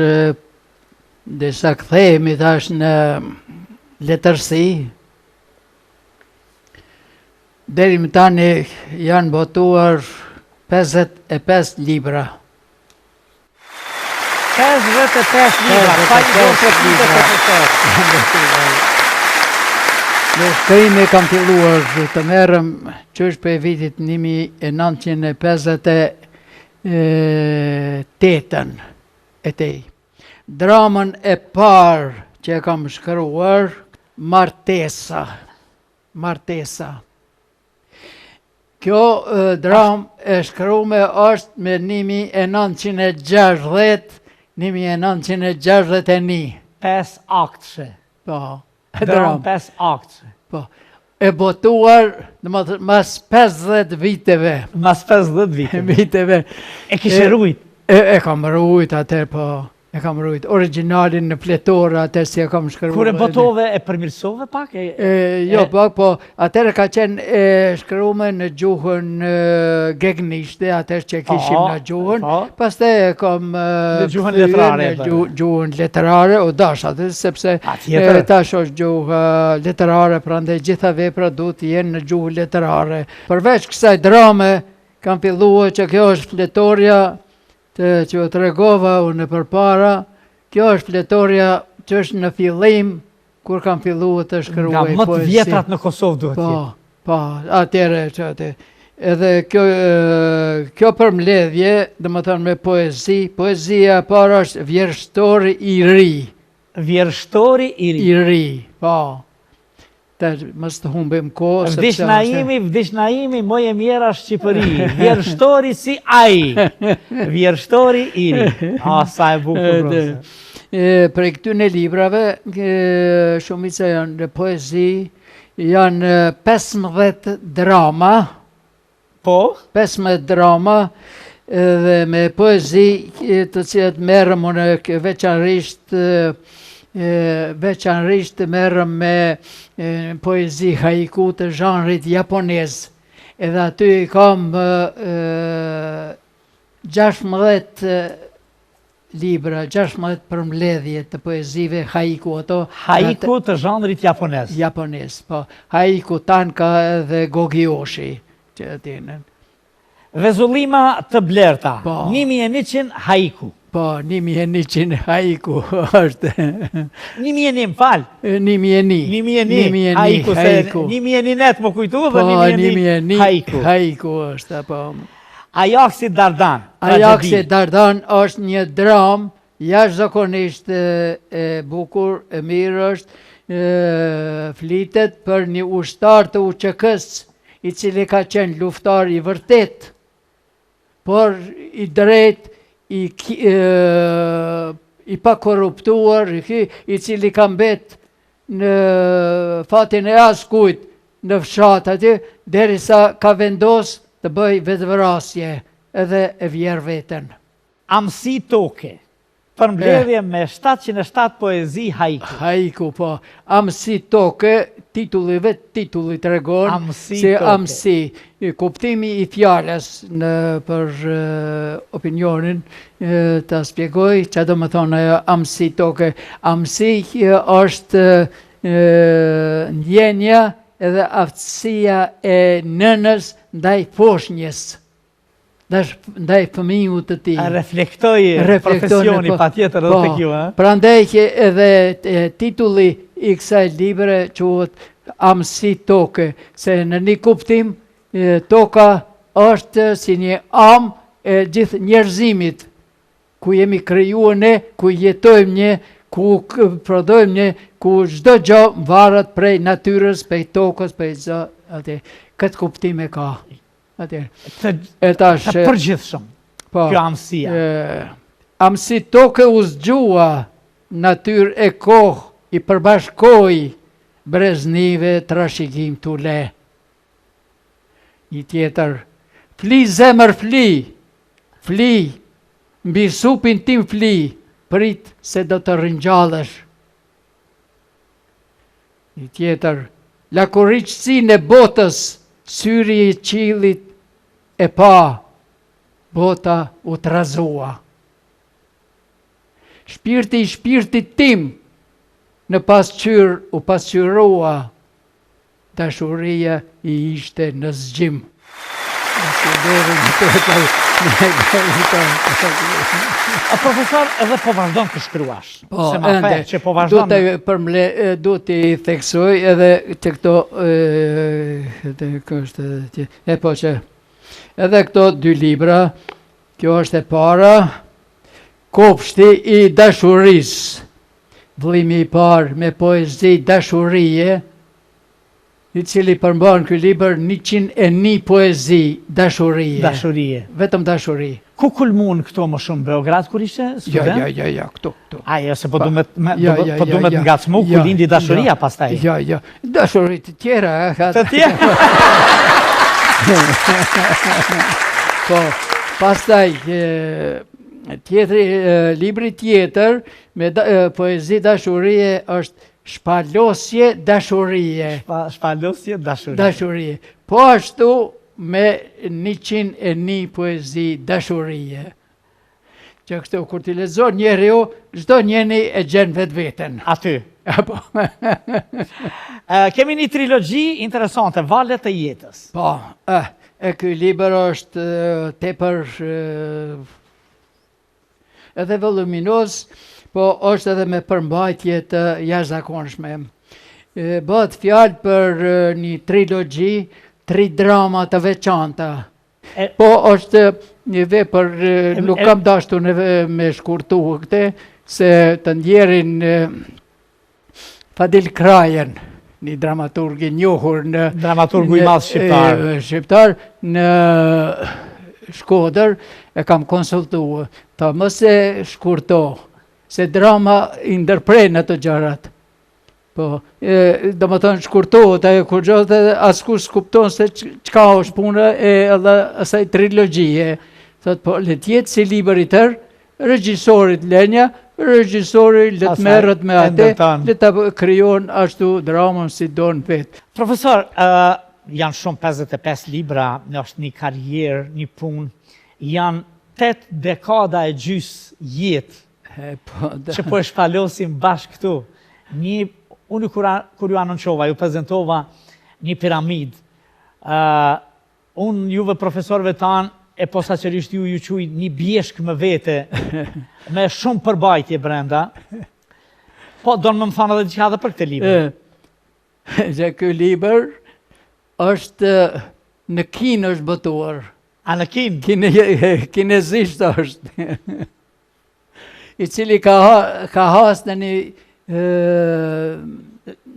F: Ndërsa kthehemi tash në letërsi, deri më tani janë botuar 55 libra.
B: 55 libra, pa një dorë të libra profesor.
F: Me shkrime kam filluar të merrem qysh prej vitit 1958-ën e tej. Dramën e parë që e kam shkruar, Martesa. Martesa. Kjo dramë e shkrume është me 1960, 1961.
B: 5 aktëshe.
F: Po.
B: Dramë 5 aktëshe.
F: Po. E botuar, domethënë, mas 50 viteve.
B: Mas 50 viteve.
F: Viteve.
B: E kishe rujt?
F: E, e kam rujt atë, po. E kam rujt. Origjinalin në fletore, atë si e kam shkruar.
B: Kur e botove, e përmirësove pak?
F: E, e, jo, e... pak, po, atëherë ka qenë e shkrume në gjuhën gegnishte, atëherë që kishim në gjuhën, po. pastaj e kam
B: në gjuhën letrare,
F: në gjuhën letrare, u dash atë, sepse tash është gjuhë letrare, prandaj gjitha veprat duhet të jenë në gjuhë letrare. Përveç kësaj drame, kam filluar që kjo është fletorja të që u tregova unë përpara, kjo është fletorja që është në fillim, kur kam filluar të shkruaj
B: poezi. Nga më të vjetrat në Kosovë duhet
F: po, jetë. Po, atëherë që atë. Edhe kjo, kjo përmbledhje, domethënë me poezi, poezia e parë është vjershtori i ri.
B: Vjershtori i ri.
F: I ri, po. Të mos të humbim kohë,
B: sepse Vdiq Naimi, vdiq Naimi, moj e mjera Shqipëri, vjershtori si ai, vjershtori i ri. A, sa e bukur, profesor.
F: Prej këtyne librave, shumica janë në poezi, janë 15 drama,
B: Po?
F: 15 drama, dhe me poezi të cilat merrem unë veçanërisht veçanërisht merrem me poezi haiku të zhanrit japonez. Edhe aty i kam 16 libra, 16 përmbledhje të poezive haiku ato.
B: Haiku të zhanrit japonez.
F: Japonez, po. Haiku tanka dhe gogyoshi, që e tinën.
B: Vezullima të blerta, po. 1100 haiku.
F: Po, 1100 haiku është.
B: 1001, më fal.
F: 1001.
B: 1001 haiku, se 1001 net m'u kujtu dhe po, 1001 haiku.
F: Haiku është, po.
B: Ajaksi Dardan,
F: tragjedi. Ajaksi Dardan është një dramë jashtëzakonisht e bukur, e mirë është, flitet për një ushtar të UÇK-së, i cili ka qenë luftar i vërtetë, por i drejtë, i, i pakorruptuar, i, i cili ka mbet në fatin e askujt në fshat aty, derisa ka vendos të bëjë vetëvrasje edhe e vjer veten.
B: Amësi toke, përmbledhje me 707 poezi haiku.
F: Haiku, po. Amësi toke, titulli vetë titulli tregon
B: amësi
F: se
B: toke.
F: amësi, kuptimi i fjalës në për opinionin ta shpjegoj çka do me thonë ajo amësi toke. Amësi është ndjenja edhe aftësia e nënës ndaj foshnjës, ndaj fëmijut të
B: tij. Reflektoi profesioni po, patjetër edhe po, tek ju, ë?
F: Prandaj që edhe titulli i kësaj libre quhet Amësi toke, se në një kuptim toka është si një amë e gjithë njerëzimit, ku jemi kriju ne, ku jetojmë ne, ku prodhojmë ne, ku çdo gjë varet prej natyrës, prej tokës, prej çdo atë. Këtë kuptim e ka.
B: Atë. Të, e tash të përgjithshëm. Po. Kjo amësia.
F: Amësi toke u zgjua natyrë e kohë i përbashkoi breznive trashëgim t'u le. Një tjetër, fli zemër fli, fli, mbi supin tim fli, prit se do të ringjallesh. Një tjetër, lakuriqësinë e botës, syri i qiellit e pa, bota u trazua. Shpirti i shpirtit tim në pasqyrë u pasqyrua, dashuria i ishte në zgjim.
B: A profesor, edhe po vazhdon të shkruash.
F: Po,
B: se ma
F: ende,
B: që po vazhdon.
F: Do të përmle, do t'i theksoj edhe që këto e, edhe është edhe e po që edhe këto dy libra, kjo është e para, Kopshti i dashurisë, vëllimi i parë me poezi dashurie, i cili përmban ky libër 101 poezi dashurie.
B: Dashurie.
F: Vetëm dashuri.
B: Ku kulmun këto më shumë Beograd kur ishe
F: Jo,
B: student?
F: jo, jo, jo, këtu, këtu.
B: A, jo, se po du me, me,
F: Jo,
B: do,
F: jo,
B: po du
F: jo,
B: me të
F: jo.
B: ngacmu, ku
F: Jo,
B: lindi dashuria
F: jo,
B: pastaj.
F: Jo, jo, dashuri të tjera. e, ka-
B: Të tjera.
F: Po, pastaj, e, tjetri, e, libri tjetër me da, e, poezi dashurie është Shpalosje dashurie.
B: Shpa, shpalosje dashurie.
F: Dashurie. Po ashtu me 101 poezi dashurie. Që këto, kur t'i lexon njeriu, çdo njeri e gjen vetveten.
B: Aty.
F: Apo.
B: E, kemi një trilogji interesante, Valet e jetës.
F: Po, e, e ky libër është e, tepër e, edhe voluminoz, po është edhe me përmbajtje të jashtëzakonshme. E, Bëhet fjalë për e, një trilogji, tri drama të veçanta.
B: E-
F: Po është një vepër, e, nuk
B: e-
F: kam dashur në me shkurtu këtë, se të ndjerin e, Fadil Krajën, një dramaturg i njohur në
B: Dramaturgu i
F: në-
B: madh shqiptar.
F: e, shqiptar në Shkodër e kam konsultuar. Tha mos e shkurto, se drama i ndërpren ato gjërat. Po, e, do më thënë shkurtohet ajo kur gjë dhe askush s'kupton se çka është puna e edhe asaj trilogjie. Thot, po, le të jetë si libër i tërë, regjisorit lenja, regjisori le të merret me atë, le ta krijon ashtu dramën si don vetë.
B: Profesor, uh, janë shumë 55 libra, është një karrierë, një punë, janë 8 dekada e gjysë jetë
F: E, po, da.
B: që po e shpalosim bashkë këtu. Një, unë kur, kur ju anoncova, ju prezentova një piramidë, uh, unë juve profesorëve tanë, e posaçërisht ju ju quj një bjeshkë më vete, me shumë përbajtje brenda. Po, donë me më thanë edhe diçka edhe për këtë libër.
F: E, që ky libër është në Kinë është botuar.
B: A në Kinë?
F: Kine, kinezisht është. I cili ka, ka has në një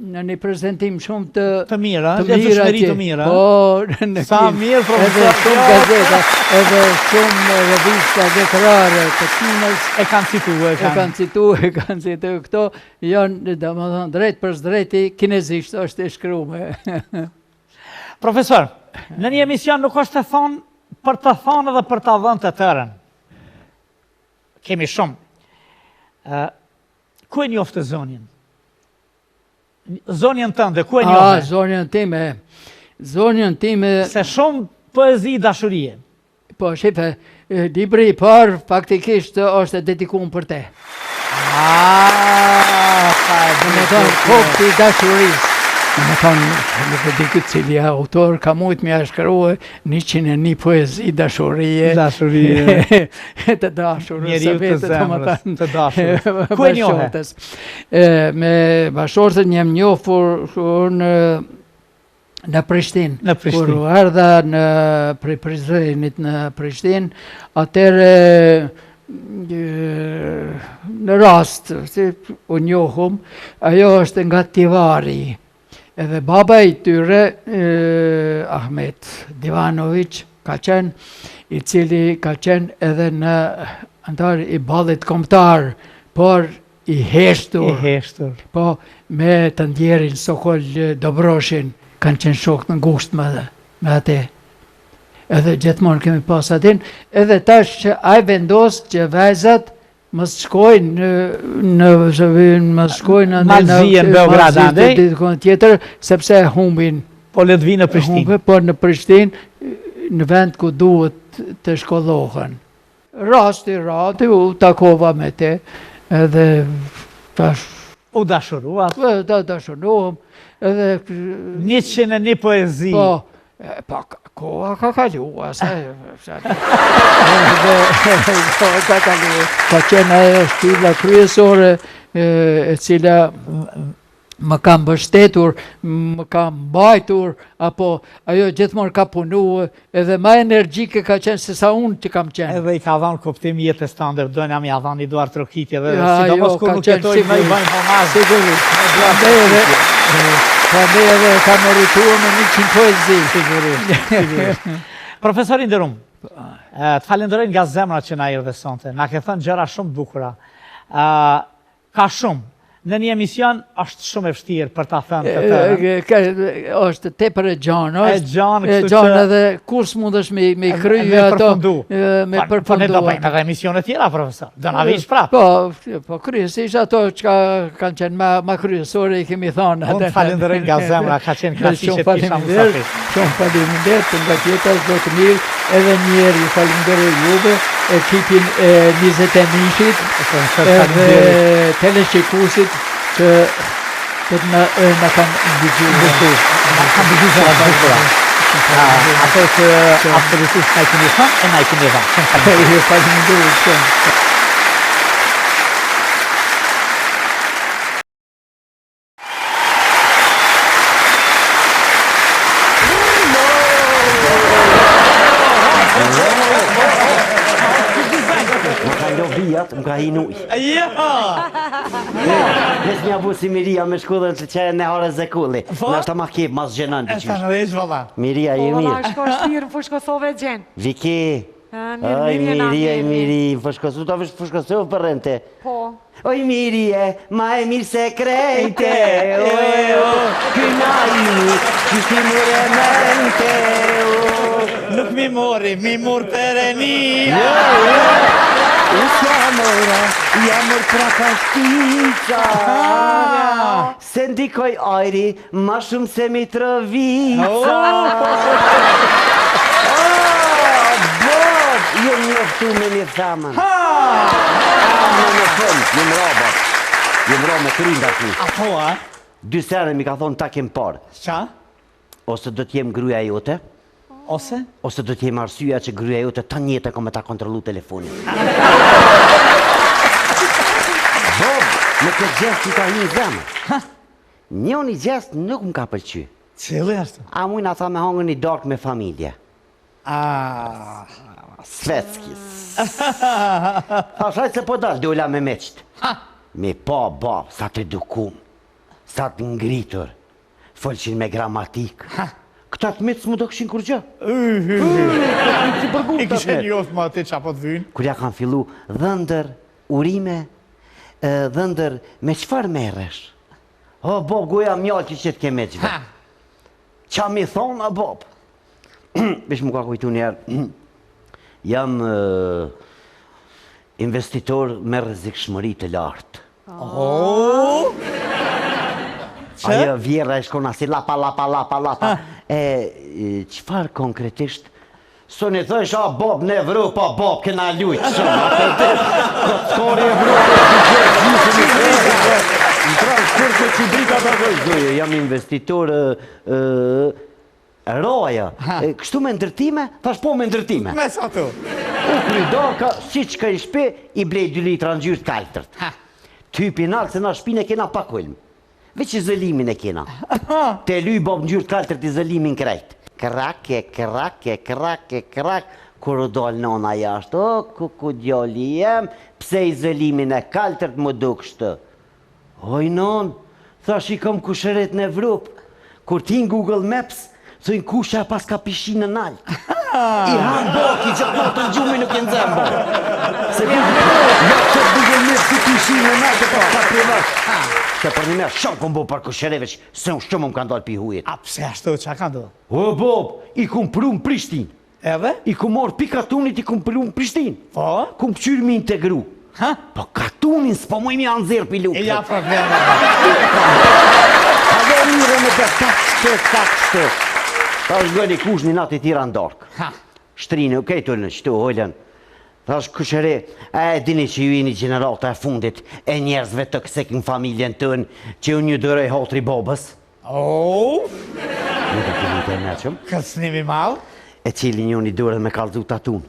F: në një prezentim shumë të
B: të mira, të mira, të mira.
F: Po, në
B: Sa mirë
F: profesor. Edhe shumë gazeta, edhe shumë revista letrare të Kinës
B: e kanë cituar,
F: e kanë. E kanë cituar, e kanë cituar këto janë, domethënë, drejtpërsëdrejti kinezisht është e shkruar.
B: Profesor, në një emision nuk është të thonë për të thonë dhe për të dhënë të tërën. Kemi shumë. Ë ku e njofte zonjën? Zonjën tënde, ku e
F: njohe? A, zonjën time. Zonjën time...
B: Se shumë poezi dashurie.
F: Po, shife, libri i parë faktikisht është e dedikuar për te.
B: Ah, sa e
F: Domethënë, kopshti i dashurisë. Domethënë, nuk e di këtë cili autor ka mujtë me ia shkrue 101 poezi dashurie.
B: Dashurie.
F: të dashurës.
B: Njeriu të zemrës, të dashurës. Ku e njohe?
F: E, me bashkëshorten jam njofur në në Prishtinë.
B: Në Prishtinë.
F: Kur u erdha në prej Prizrenit në Prishtinë, atëherë në rast, si u njohum, ajo është nga Tivari. Edhe baba i tyre, Ahmet Divanović, ka qenë, i cili ka qenë edhe në anëtar i ballit kombëtar, por i heshtur.
B: I heshtur.
F: Po, me të ndjerin Sokol Dobroshin, kanë qenë shokë të ngushtë me, me ate. Edhe gjithmonë kemi pas atin, edhe tash që ai vendos që vajzat mos shkojnë në në Zëvyn, mos shkojnë
B: në Mal t'Zi, në Beograd,
F: andej, tjetër, sepse e humbin.
B: Po le të vinë në Prishtinë.
F: Humbin, po në Prishtinë, në vend ku duhet të shkollohen. Rasti, rasti, u takova me te. Edhe tash
B: U dashuruat.
F: Po, da dashuruam, edhe
B: 101 poezi.
F: Po, po koha ka kalua, se se edhe koha ka kalua. Ka qenë ajo shtylla kryesore e cila më ka mbështetur, më ka mbajtur, apo ajo gjithmonë ka punu, edhe ma energjike ka qenë se sa unë që kam qenë.
B: Edhe i ka dhënë kuptim jetës tënde, dojna me ia dhënë një duartrokitje dhe ja, sidomos jo, kur nuk jetojnë më i bëjmë homazh.
F: Sigurisht. Prandaj edhe prandaj edhe ka merituar me 100 poezi.
B: Sigurisht, sigurisht. Profesor i nderum, të falenderoj nga zemra që na erdhe sonte. Na ke thënë gjëra shumë të bukura. Ë Ka shumë. Në një emision është shumë e vështirë për ta thënë të
F: tërën. Është tepër e gjanë, është. E gjanë, kështu që... E gjanë edhe kur s'mundesh me, me kry me ato...
B: Me përfundu. Po ne do bëjmë edhe emisione tjera, profesor. Do na vish prapë.
F: Po, po kryesisht ato që kanë qenë ma, ma kryesore i kemi thonë.
B: Unë të falenderoj nga zemra, ka qenë kënaqësi që të kisha
F: musafir. Shumë faleminderit, nga jeta çdo të mirë, edhe një herë ju falenderoj juve, ekipin e 21-shit, edhe teleshikuesit që të na, na kanë
B: ndëgju. Na kanë ndëgju gjëra të bukura. Ato që absolutisht na i keni thënë e na i keni dhënë. Shumë
F: faleminderit. Faleminderit shumë.
H: Më ka lo vijat, më ka hi n'ujë.
B: Jo!
H: Veç një abu si Miria me shku dhe në të qere në hare zekulli. Po? Në është ta ma kep, mas gjenan
B: për qysh. E të në veç, valla.
H: Miria, je
E: po,
H: mirë.
E: Po, valla, shko shtirë në Fushë Kosovë e gjenë.
H: Viki.
E: Mirë, mirë,
H: Miria, Miri, në Fushë Kosovë, ta vështë Fushë Kosovë për rente.
E: Po.
H: Oj Mirije, ma e mirë se krejte, o e o, këna imi, që ti mure mente, o.
B: Nuk mi mori, mi mur perenia.
H: Jo, jo, u s'ja mora, ja mor prapashtica. Se ndikoj ajri, ma shumë se Mitrovica. Oh, bot, jam njoftu me një femën. Ha! Më në fund, jam ra, bot. Jam ra me kryn tashni.
B: A po, a?
H: Dy sene mi ka thonë takim parë.
B: Qa?
H: Ose do t'jem gruaja jote,
B: Ose?
H: Ose do t'jem arsyeja që gruaja jote tanë jetën ka me ta kontrollu telefonin. Bob, me këtë gjest më ka hi në zemër. Njoni gjest nuk më ka pëlqy.
B: Cili është?
H: A mujna tha me hangër një darkë me familje?
B: A.
H: Svetski. Thash hajt se po dal, dola me miqt. Me pa, bab, sa të edukum, sa të ngritur. Folshin me gramatikë.
B: Ha.
H: Këta të mitë s'mu dokshin kurgjë.
B: I kishe njoft më aty qa po të vynë.
H: Kur ja kanë fillu dhëndër, urime, dhëndër, me çfarë merresh? O, bob, goja mjaltë që të keme qve. Qa mi thonë, o, bob? Veç më ka kujtu njëherë, jam investitor me rrezikshmëri të lartë.
B: Oh!
H: Ajo vjerra e shkon asi lapa, lapa, lapa, lapa. E, çfarë konkretisht? Soni thojsh, a, bob, në Evropë, a, bob, kena lujtë, shumë, a, të të, skori Evropë, të gjithë, gjithë, gjithë, në kur të që drita të dhojsh, jam investitor, Roja, kështu me ndërtime? Thash po me ndërtime.
B: Me sa tu?
H: U kry darka, si që ka i shpi, i blej 2 litra ngjyrë të kaltërt. Ty pinal se na shpinë e kena pa kulm. Veç izolimin e kena. Te lyj bob ngjyrë të kaltërt izolimin krejt. Krak e krak e krak e krak, kur u dal nona jashtë, o kuku djali jem, pse izolimin e kaltërt më duk kështu. Oj non, thash i kom kushërit në Evropë, kur ti në Google Maps, thujnë kusha e paska pishinën nalt. I han baki gjatë natën gjumi nuk e nxen bo. Se Google, ja që Google Maps si pishinën nalt e paska privat. Se për një merë shumë kom bo për kushëri veç, se unë shumë më kanë dalë pi hujit.
B: A pse ashtu, qa ka ndodhë?
H: O bob, i kum pru në Prishtinë.
B: Edhe?
H: I kum marrë pi katunit i kum pru në Prishtinë.
B: Po?
H: Kum kqyrë mi integru.
B: Ha?
H: Po katunin s'po muj mi nxjerr pi lukthit.
B: E ja problema.
H: A dhe mire me të tak kështu, tak kështu. Ta është gëli kush një natë i thirra në darkë.
B: Ha.
H: Shtrinë, okej të në qëtu, holën. Thash kushëri, a e dini që ju jeni gjenerata e fundit e njerëzve toksik në familjen tonë që unë ju duroj hatri babës?
B: Oh!
H: Nuk e keni të mençëm.
B: Kërcënim i madh.
H: E çeli njoni dorën me kallzu tatun.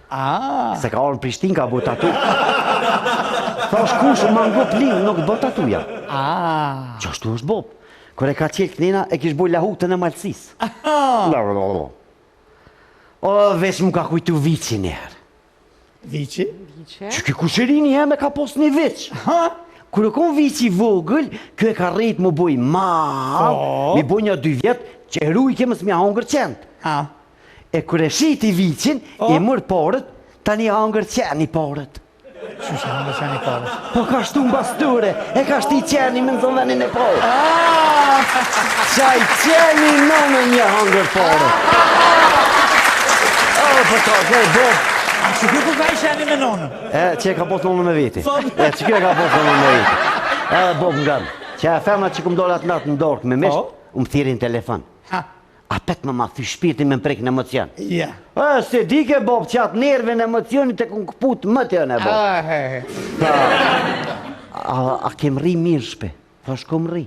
B: Ah.
H: Se ka ardhë në Prishtinë ka bo tatu. Thash kush ma ngop lingë nuk të bo tatuja.
B: Ah.
H: Qashtu është bob. Kur e ka qelë kënena e kish bo lahutën e malësisë.
B: Ah.
H: La, la, la. O, veç më ka kujtu viçi njëherë.
B: Viçi?
H: Që ky kushërini jem e ka pos një viç.
B: Ha?
H: Kur e kon viçi i vogël, ky e ka rrit m'u bo i madh,
B: Po.
H: mi bo një dy vjet, që e rujke mos m'ja hongër qentë.
B: Ha.
H: E kur e shiti viçin,
B: Po.
H: i mur paret, tani hangër qeni paret.
B: Qysh e hangër qeni paret?
H: Po ka shtu mbas tyre, e ka shti qeni me në venin e parë. Qaj qeni nënën një hangër paret. O, po ka, ke, bo.
B: A që kjo ku ka i qeni me nonën?
H: E, që e ka pas nonën me veti. E, që kjo e ka pas nonën me veti. E, bo, më Që e femna që kum dole atë natë në dorkë me misht,
B: Po.
H: u më thirri në telefon.
B: Ha.
H: Apet më ma thy shpirtin me më prek në emocion.
B: Ja.
H: E, se di ke bob, që atë nervin emocionit e kun këput më të e bob.
B: A, he, he.
H: Pa, a, a kem rri mirë shpe? Thash kom rri.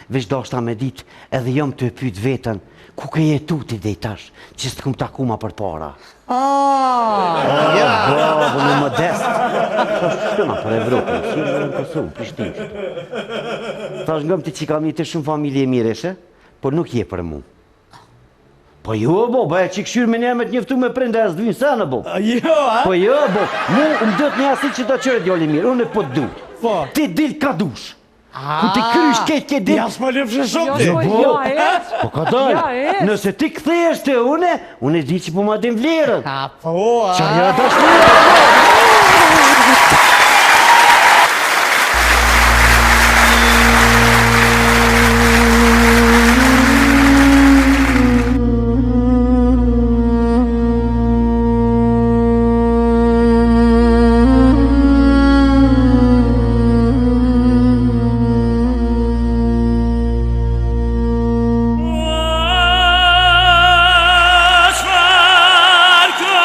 H: Veç dashta me dit, edhe jam të e pyet veten, ku ke jetu ti dej tash, që s'të kum taku ma përpara.
B: Ah,
H: ja. Bravo, në modest. Thash, shkëna për Evropën, si në Kosovë, Prishtinë. Thash, ngëm ti që kam jetë shumë familje mirë ishe, por nuk je për mu. Po jo, bo, ba e që këshyrë me një me të njëftu me prindë e s'dvynë se në, bo.
B: Jo, a?
H: Po jo, bo, mu më do të një asi që ta qërë djali mirë, unë e po të du.
B: Po.
H: Ti dil ka dush. Ku ti krysh ketë ke dil.
B: Ja s'po lëpshë shumë
H: Jo,
B: ti.
H: bo.
E: Ja, ec.
H: Po ka dal.
E: Ja, ec.
H: Nëse ti kthehesh te une, unë e di që po ma din vlerën.
B: A, po, a?
H: Qa jo dashnia, bo.
A: Çfarë ka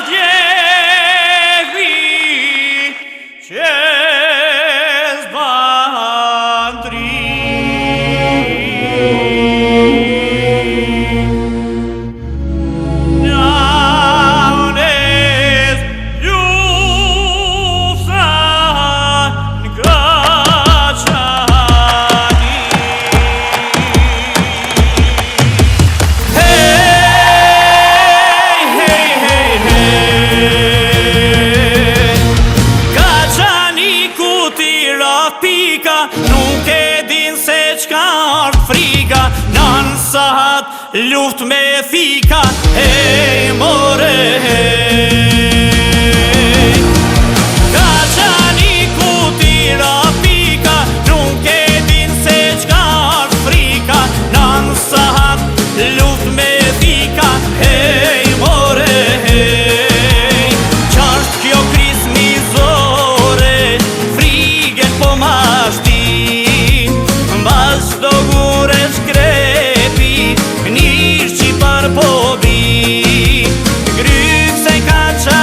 A: djegvi që s'ban dri Navnes lufta në Kaçani Hej, hej, hej, hej Kaçani ku ti ra pika Nuk e din se qka është frika Nën sahat luft me thika Hej, more, hej Kaçani ku ti ra pika Nuk e din se qka është frika Nën sahat luft me thika Hej, more, hej Qa është kjo krizë mizore Frigen po ma shtin Mbas çdo gure shkrepi Një shqipar po bi Grykse ka qa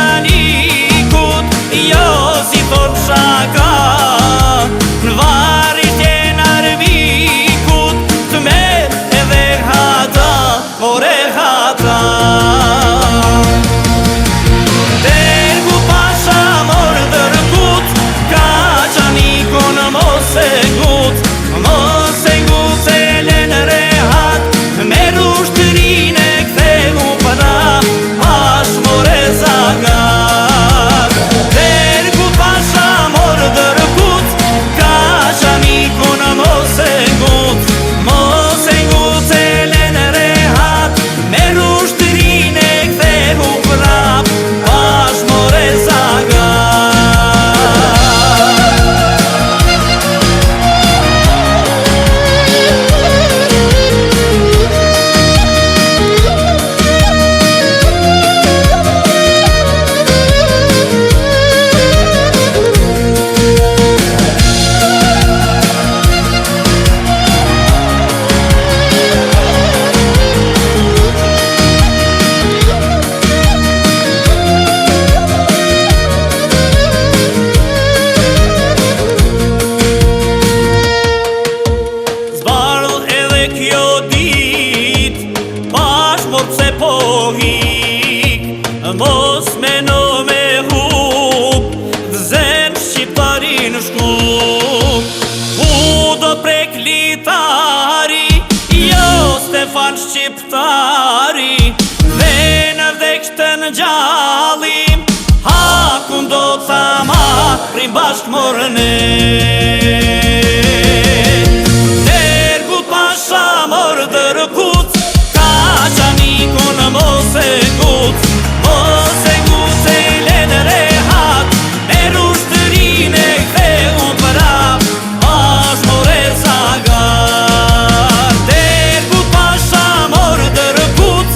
A: Dergut pasha mor dërkuc Kaçanikun mos e nguc Mos e nguc e len rehat Merr ushtërinë e kthehu prap Pash more zagar Dergut pasha mor dërkuc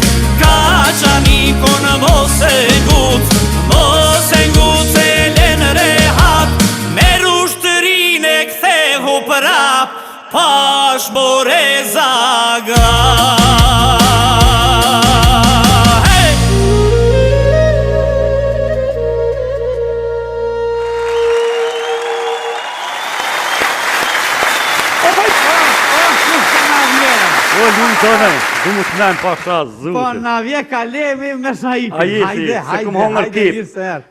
A: Kaçanikun mos e nguc Mos e nguc e len rehat Merr ushtërinë e kthehu prap Pash more zagar Hey!
I: O, lumë të ne, du më të nëmë pasha zotit.
B: Po, na vje kalemi me sa i
I: A jesi, se kum hongër kep.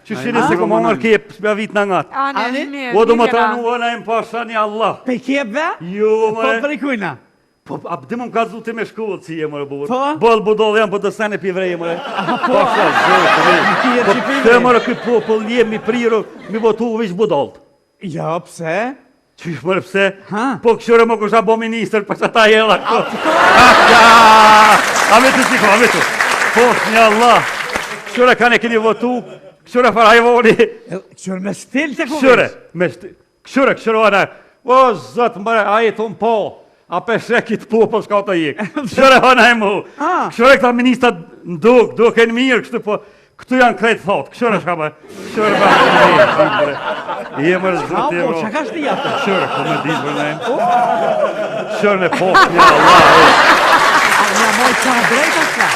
I: Që shini se kum hongër kep, s'mja vit në ngatë.
E: Ane, mirë,
I: Po, du më
E: mirë
I: të
E: jena.
I: ranu, na im pasha një Allah.
B: Pe kepve?
I: Jo,
B: Po,
I: more.
B: për i kujna?
I: Po, a di më më ka zuti me shkollë si je, more, burë.
B: Po?
I: Boll budoll jam, po të sene pi vrej, more. Pasha zotit.
B: je
I: Po,
B: që pi
I: pse,
B: vrej?
I: more, ky popull jemi priru, mi votu vish budollt.
B: Jo, pse?
I: Qysh more pse?
B: Ha?
I: Po këshyre më kusha bo ministër, për që ta jella këto. A me të qiko, a me të. Po, një Allah. Këshyre kanë e keni votu, këshyre far hajvoni.
B: Këshyre me stil të kuvish.
I: Këshyre, me stil. Këshyre, këshyre ana. O, zot, mëre, a i thonë po. A pe shekit po, po s'ka të jek. Këshyre ana e mu. Këshyre këta ministat nduk, duken mirë, kështu po. Këtu janë krejt thot, këshyre shka bëj, këshyre ba, këshyre, je mërë zoti
B: Po, çka ka shti ato?
I: Këshyre, po me ditë për ne. Këshyre në po, një Allah.
B: A ja moj qa drejt a çka?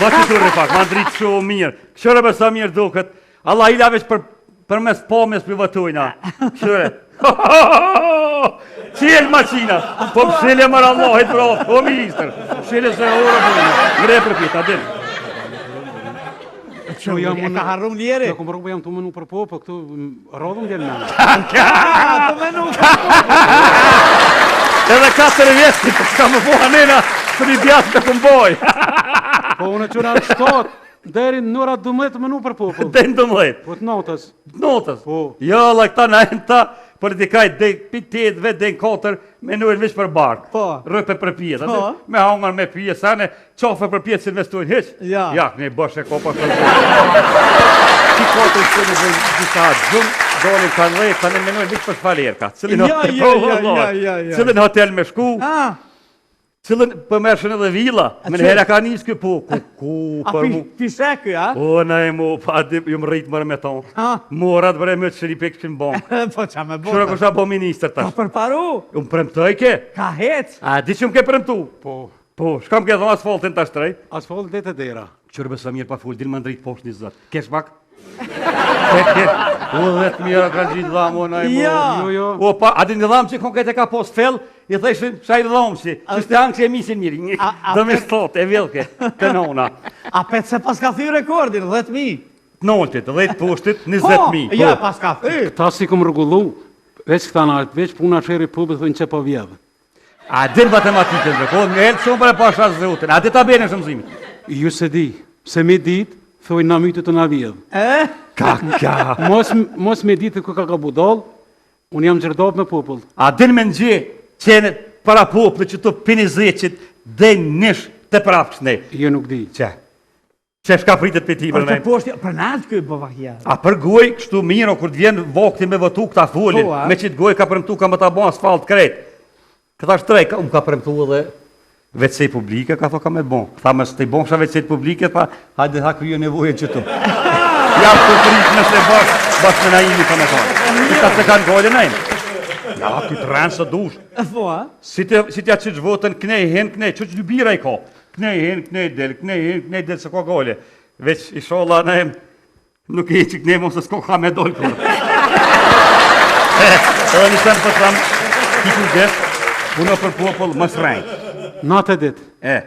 I: Ma që të pak, ma ndritë shumë mirë. Këshyre me sa mirë duket. Allah ila veç për, për mes pomjes për votojna. Këshyre. Qel maqina, po pshile mërë Allahit bro, po ministër. Pshile se ora po. Ngre për pjeta, del.
B: Që jam e ka harru njeri.
J: Jo, kom rrugë, po jam të menu për po, po këtu rrodhëm vjen mend.
B: Ka të menu për po.
I: Edhe 4 vjetë, po s'ka më boha nena, për një djatë me kumboj.
J: Po unë që në 7, deri në ora 12 të menu për popull.
I: Deri në 12.
J: Po të natës.
I: Të natës?
J: Po.
I: Jo, Allah, këta në ta politikaj dhe pi 8 vetë dhe në 4 menojnë veç për bark.
B: Po.
I: Rrëpe për pjetë.
B: Po.
I: Me hongër me pije, sane, qafe për pjetë si investojnë hiq.
B: Ja.
I: Ja, ne bësh e kopa për Ti katër që në bëjnë disa gjumë, dolin kanë dhejtë, tani menojnë veç për shfalerka. Cilin
B: Jo,
I: hotel,
B: jo,
I: po,
B: jo,
I: vëlla,
B: jo, jo, jo.
I: Cilin hotel me shku,
B: Ah,
I: cilin për mërshën edhe villa.
B: A
I: Me
B: që?
I: në hera ka nisë kë po, ku, ku,
B: a
I: për
B: pi,
I: mu.
B: pi sheky, a?
I: O, na e mu, pa di, ju më rritë mërë me tonë.
B: Ha?
I: Morat bre me të shëri pek që në bankë.
B: Po qa me
I: Këshyre
B: bota?
I: kusha bo ministër
B: Ka
I: tash.
B: përparu,
I: Unë premtoj ke?
B: ka hec.
I: A di që më ke premtu?
J: Po.
I: Po, shka më ke dhonë asfaltin tash trej?
J: Asfalt deri te dera.
I: Këshyre besa mirë pa fol, dil më ndrit poshtë një zot. Kesh pak? Ke, ke. U, 10 mijë ka gjitë dhamë, o, na e mu.
B: Ja.
J: Jo, jo.
I: O, pa, a di një dhamë që konkret e ka post fell, i theshin, shaj dhamë si, që s'te hangë që e misin mirë, një,
B: A- a
I: do me stot, e vilke, të nona.
B: A pet se pas ka thy rekordin, 10.000.
I: Të noltit, 10 poshtit,
B: Po,
I: 20.000.
B: ja, pas ka thy.
J: Këta si kom rregullu, veç këta na, veç puna sherri popullit thonë që po vjedh.
I: A din matematikën, dhe, po, në elë shumë për e pasha zotin, a di tabelën e shumëzimit?
J: Ju se di, se me dit, thonë na mytë të na vjedh.
B: E?
I: Ka, ka.
J: Mos mos me ditë ku ka ka budall, unë jam gjerdap me popull.
I: A din me në qenë para popullit që të pinizeqit dhe nish të prapë ne.
J: Jo nuk di.
I: Që? Që shka pritet për ti
B: Për
I: për
B: të
I: ne?
B: poshtë, për nalt ky po vakia.
I: A për goj, kështu mirë, o kur të vjen vakti me votu këta folin,
B: Po, a?
I: me qitë goj ka premtu ka më ta bo asfalt krejt. Këta shtrejt, ka, unë ka premtu edhe WC publike, ka tho ka me bon. Tha mos të i bon shë WC publike, tha, hajde ha krye nevojën që tu. Ja, të prit nëse bash, bash me Naimi ka me thonë. Këta se kanë golën Naim. Ja, ky të rrenë së dush.
B: Po, a?
I: Si të, si t'ja qysh votën, knej hen, knej, që që bira i ka. Knej hen, knej del, knej hen, knej del, se ka gole. Veç, ishallah, Naim, nuk e që knej mos se s'ko ka me dol kur. Edhe një sen po të them, ki kujdes, puno për popull, mos rrejt.
J: Natë e ditë.
I: E,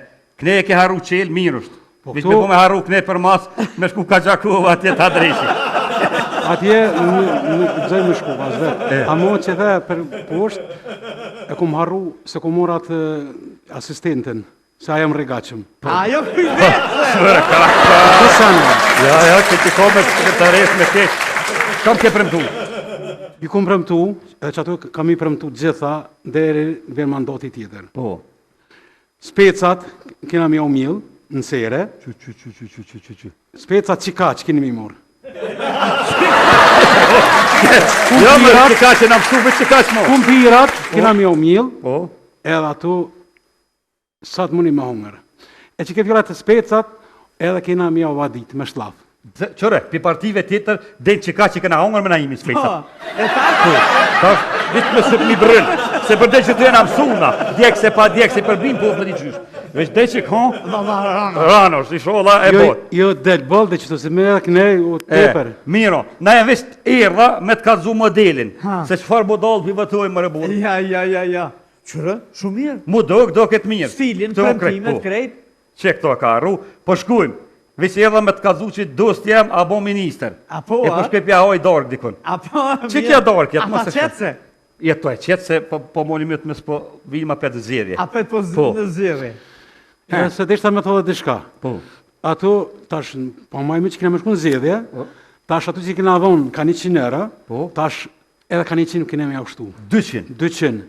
I: knej e ke harru qel, mirë është.
J: Po
I: Veç
J: këtu-
I: me po me harru knej për mas, me shku ka Gjakova atje ta dreshi.
J: Atje nuk nuk guxoj me shku as vet. Amo që the për poshtë e kum harru se kum marr atë asistenten, se a jam rregatshëm.
B: A jo kujdes.
J: Po sa në?
I: Ja, ja, që ti ka me të resh me keq. Kam ke premtu?
J: I kom premtu, edhe që ato kam i premtu gjitha, deri vjen mandati tjetër.
I: Po.
J: Specat, kena me jau mjell, në sere.
I: Qy, qy, qy, qy, qy, qy, qy, qy.
J: Specat që ka, që keni me i marrë.
I: Jo, më që ka që na mësu, veç që ka që mo.
J: Kumpirat, kena me jau mjell,
I: Po.
J: edhe ato Sa të muni me hongër. E që ke fjala të specat, edhe kena me jau vadit, me shllaf.
I: Qëre, pi partive tjetër, den që ka që kena hongër me na imi specat.
B: Po, e ta?
I: Po, ta, ditë me se mi brënë, se për dhe që të jena mësuna, djek se pa djek, se përbim po me di qysh. Veç dhe që ka,
B: rano.
I: Rano, si sholla e
J: jo,
I: bot.
J: Jo, del boll dhe që të se me edhe këne, u tepër.
I: Miro, na e veç erdha me të kallzu modelin, se çfarë budallë pi votojmë more burrë.
B: Ja, ja, ja, ja. Qërë, shumë mirë.
I: Mu dok, do këtë mirë.
B: Stilin, premtimet, po. krejt.
I: Që këto e ka arru, po shkujmë. Veç erdha me të kallzu që dost jem, a bo ministër.
B: A po,
I: E po shkoj pja hoj darkë dikun.
B: A po,
I: Që kja darkë, jetë
B: A ta qetë se?
I: Jetë to e qetë se, po, po moni mytë mos po vijmë apet në zgjedhje.
B: Apet po, po. në zgjedhje.
J: E, se deshta me thonë diçka.
I: Po.
J: Ato, tash, po majmë që kena me shku në zgjedhje,
I: po.
J: tash ato që kena dhonë, ka 100 euro,
I: po.
J: tash Edhe ka 100 kena me jau shtu.
I: 200?
J: 200.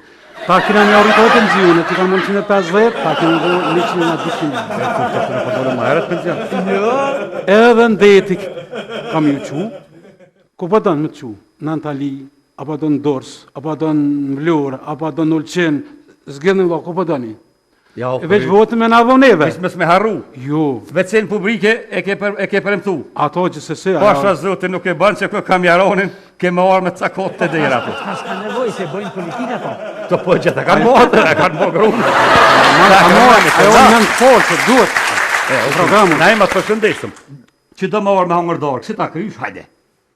J: Ta kena me jau rritë edhe pensionet, që kanë mund 150, ta kena me 100 nga 200.
I: E ku të kena përdore ma herët pension?
B: Jo.
J: Edhe në deti kam ju qu. Ku po don me të qu? Në Antali, apo don në Durrës, apo don në Vlorë, apo don në Ulqin, zgjidhni vëlla, ku po doni?
I: Ja,
J: E veç votën me na dhonë neve.
I: Veç mos me harru.
J: Jo.
I: WC-në publike e ke për, e ke premtu.
J: Ato gjithsesi.
I: Pasha Zotin nuk e bën që kë kam jaronin, ke me armë të cakot të dera ato.
B: Ka s'ka nevojë se bëjnë politikë ato.
I: Të po gjithë e kanë bo atë, e kanë bo grunë.
J: Ma ka marrë, ajo në forcë, duhet.
I: E,
J: programin.
I: Na ima të përshëndetëm. Që do me armë me hangër darkë, si ta krysh, hajde.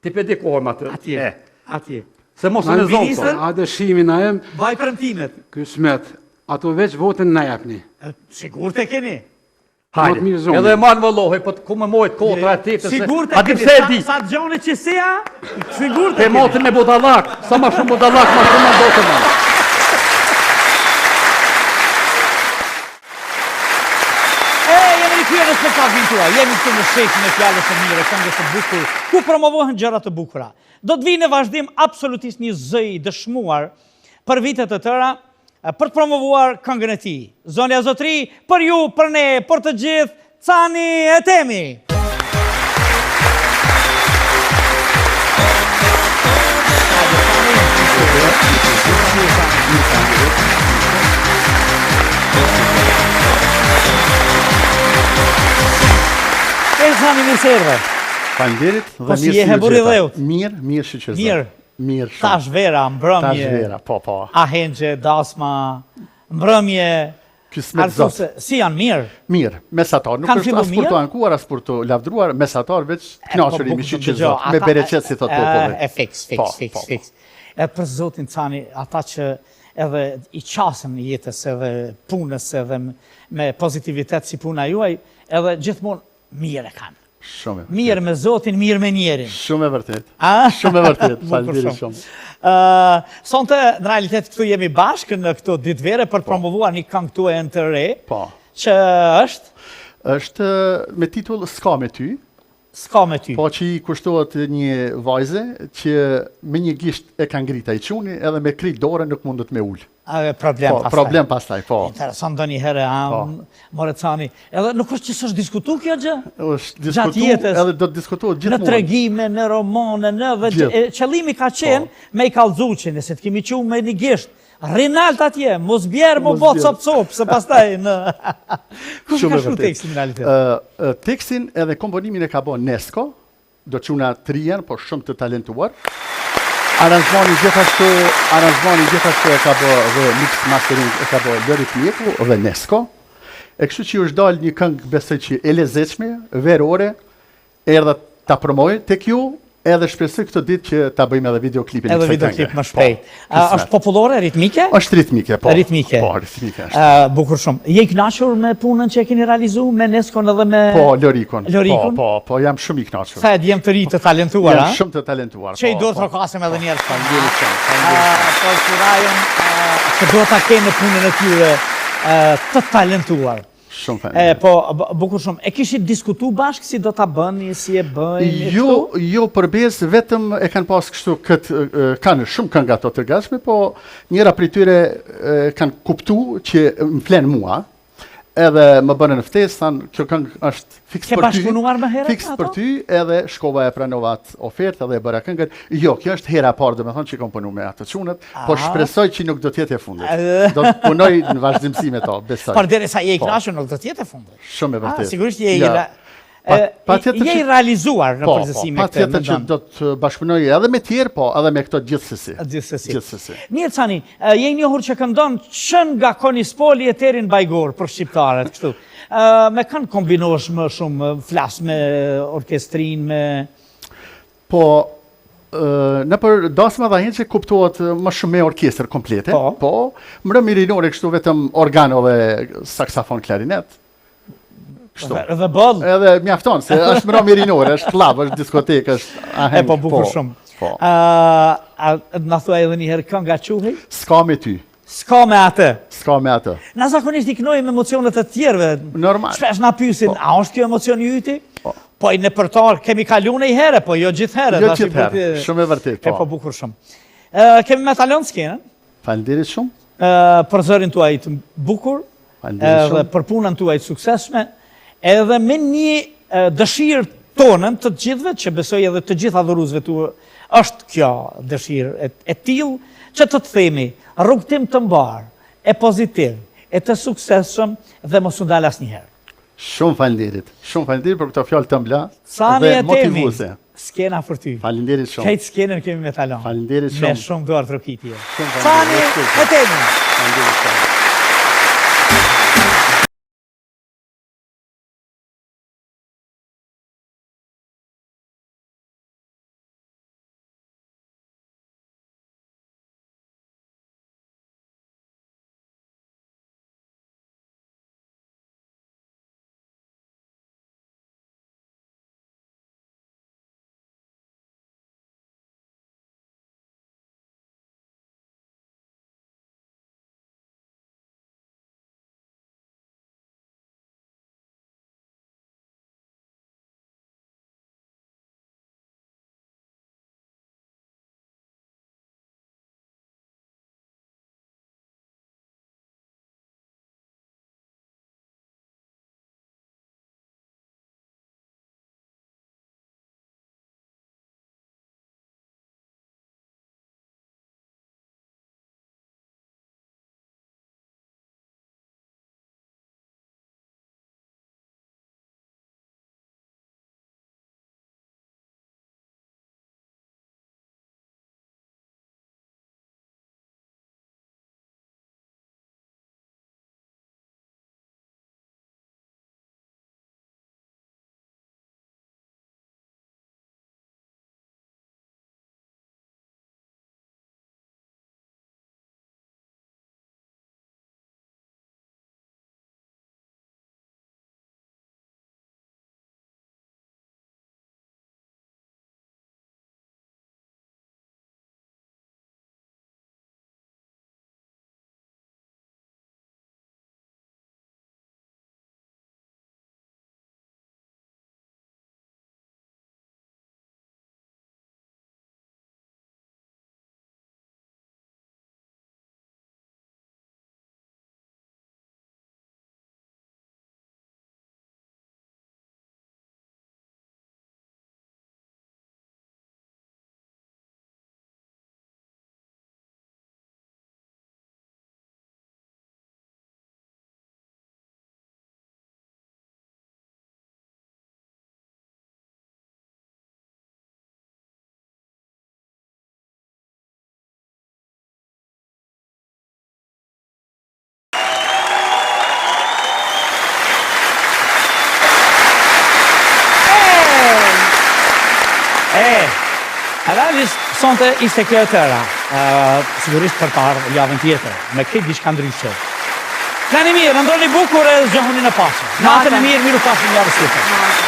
I: Ti pe di kohën atë.
B: Atje. Atje.
I: Se mos e zonë.
B: Ministër,
J: Hajde shimi na jem.
B: Baj premtimet.
J: Kysmet. Ato veç votën na jepni.
B: Sigurt e keni.
I: Hajde. Edhe e manë vëllohej, po ku me mojt kotra e tepë.
B: Sigurt e keni.
I: A di pse e di?
B: Sa gjoni që si a? Sigurt e
I: keni. E matën me budallak. Sa ma shumë budallak, ma shumë ma do të manë.
B: E, jemi rikthyer në spektaklin tuaj, jemi këtu në sheshin e fjalës së mirë, këngës së bukur, ku promovohen gjëra të bukura. Do të vijë në vazhdim absolutisht një zë i dëshmuar për vite të tëra për të promovuar këngën e tij. Zonja zotëri, për ju, për ne, për të gjithë, Cani Etemi! E Cani mirë se erdhe.
K: Faleminderit dhe
B: po
K: mirë
B: si je burri i dheut.
K: Mirë, mirë shyqyr.
B: Mirë.
K: Mirë shumë.
B: Tash vera, mbrëmje.
K: Tash vera, po, po.
B: Ahengje, dasma, mbrëmje.
K: Kismet zot.
B: Si janë mirë?
K: Mirë, mesatar, nuk është as për të ankuar, as për të lavdruar, mesatar veç
B: po,
K: kënaqur jemi shyqyr zot, me bereqet si thot populli.
B: E fiks, fiks, po, fiks, po, po. fiks. E për zotin Cani, ata që edhe i qasen jetës edhe punës edhe me pozitivitet si puna juaj, edhe gjithmonë mirë e kanë.
K: Shumë e vërtetë.
B: Mirë me Zotin, mirë me njerin.
K: Shumë e vërtetë. Shumë e vërtetë. Faleminderit shumë.
B: Ë, sonte në realitet këtu jemi bashkë në këto ditë vere për të po. promovuar një këngë tuajën të re.
K: Po.
B: Që është
K: është me titull S'ka me ty.
B: S'ka me ty.
K: Po që i kushtohet një vajze që me një gisht e ka ngrit ai çuni edhe me krejt dorën nuk mundet me ul.
B: A e problem
K: po,
B: pastaj.
K: Problem pastaj, po.
B: Interesant ndonjëherë, a,
K: po.
B: more Cani. Edhe nuk është që s'është diskutu kjo gjë?
K: Është diskutu, edhe do të diskutohet gjithmonë.
B: Në tregime, në romane, në dhe gjë, qëllimi ka qenë po. me i kallzu që nëse të kemi çu me një gisht, rri nalt atje, mos bjer, m'u bo copë copë, se pastaj në... Kush ka shkru tekstin në
K: realitet? Tekstin edhe komponimin e ka bo Nesko, Do çuna të ri janë, por shumë të talentuar. Aranzhmani gjithashtu, aranzhmani gjithashtu e ka bë dhe mix mastering e ka bë Lorik Mjeku dhe Nesko. E kështu që ju është dalë një këngë besoj që e lezetshme, verore, erdha ta promoj tek ju, edhe shpresoj këto ditë që ta bëjmë edhe videoklipin e
B: Edhe
K: kësaj
B: videoklip
K: kënge.
B: më shpejt.
K: Po,
B: A, është popullore, ritmike?
K: Është ritmike, po.
B: Ritmike.
K: Po, ritmike është.
B: Ë, bukur shumë. Je i kënaqur me punën që e keni realizu me Neskon edhe me
K: Po, Lorikun.
B: Lorikun?
K: Po, po, po, jam shumë i kënaqur.
B: Sa e djem të ri të talentuar,
K: Jam
B: a?
K: shumë të talentuar.
B: Që i
K: po,
B: duhet
K: po.
B: trokasim edhe një herë.
K: Faleminderit shumë. Faleminderit shumë.
B: Për kurajën që duhet ta kenë në punën e tyre të talentuar.
K: Shumë faleminderit.
B: Po, bukur shumë. E kishit diskutu bashkë si do ta bëni, si e bëjmë
K: Jo, jo për besë, vetëm e kanë pas kështu këtë, kanë shumë këngë ato të gatshme, po njëra prej tyre kanë kuptu që më flen mua, edhe më bënë në ftesë, thanë, kjo këngë është fiks për ty.
B: Ke bashkëpunuar më herët
K: Fiks për ty, edhe shkova e pranova atë ofertë edhe e bëra këngën. Jo, kjo është hera e parë, domethënë që kom punu me ato çunët, po shpresoj që nuk do të jetë e fundit. Do të punoj në vazhdimësi me to, besoj.
B: Përderisa je i
K: po.
B: kënaqur, nuk do të jetë e fundit.
K: Shumë e vërtetë.
B: Sigurisht je i Je i realizuar në
K: po,
B: përgjithësi
K: po,
B: me këtë.
K: Patjetër që do të bashkëpunoj edhe me tjerë, po edhe me këto gjithsesi.
B: Gjithsesi.
K: Gjithsesi.
B: Mirë Cani, je i njohur që këndon që nga Konispoli e deri në Bajgorë për shqiptarët kështu. Me kënd kombinohesh më shumë, flas me orkestrin, me
K: Po nëpër dasma dhe ahengje kuptohet më shumë me orkestër komplete. Po, po mbrëmje rinore kështu vetëm organo dhe saksofon klarinet.
B: Kështu. Edhe boll.
K: Edhe mjafton se është mbrëmje rinore, është klub, është diskotekë, është
B: aheng. E po bukur po, shumë. Po. Ë, na thuaj edhe një herë kënga quhej?
K: S'ka me ty.
B: S'ka me atë.
K: S'ka me atë.
B: Na zakonisht i knojmë emocionet e të tjerëve.
K: Normal.
B: Shpesh na pyesin, po. a është kjo emocion i yti? Po. Po i nëpërtar kemi kalu një herë, po jo gjithëherë.
K: Jo gjithëherë, shumë e vërtetë, po.
B: E po bukur shumë. Ë, kemi me ta lënë skenën.
K: Faleminderit shumë.
B: Ë, për zërin tuaj të bukur, edhe për punën tuaj të suksesshme, edhe me një dëshirë tonën të të gjithëve, që besoj edhe të gjithë adhuruesve tu është kjo dëshirë e, e tillë, që të të themi rrugëtim të mbarë, e pozitiv, e të suksesshëm dhe mos u ndal asnjëherë.
K: Shumë faleminderit. Shumë faleminderit për këto fjalë të ëmbla
B: dhe motivuese. Skena për ty.
K: Faleminderit shumë.
B: Krejt skenën kemi me ta lënë.
K: Faleminderit shumë.
B: Me shumë duartrokitje. Shumë faleminderit. Sani Etemi.
K: Faleminderit shumë.
B: E, realisht, sonte ishte kjo e tëra, sigurisht për të ardhë javën tjetër, me këtë diçka ndryshe. Flani mirë, ëndërroni bukur e zgjohuni në paqe. Natën e mirë, mirupafshim javës tjetër.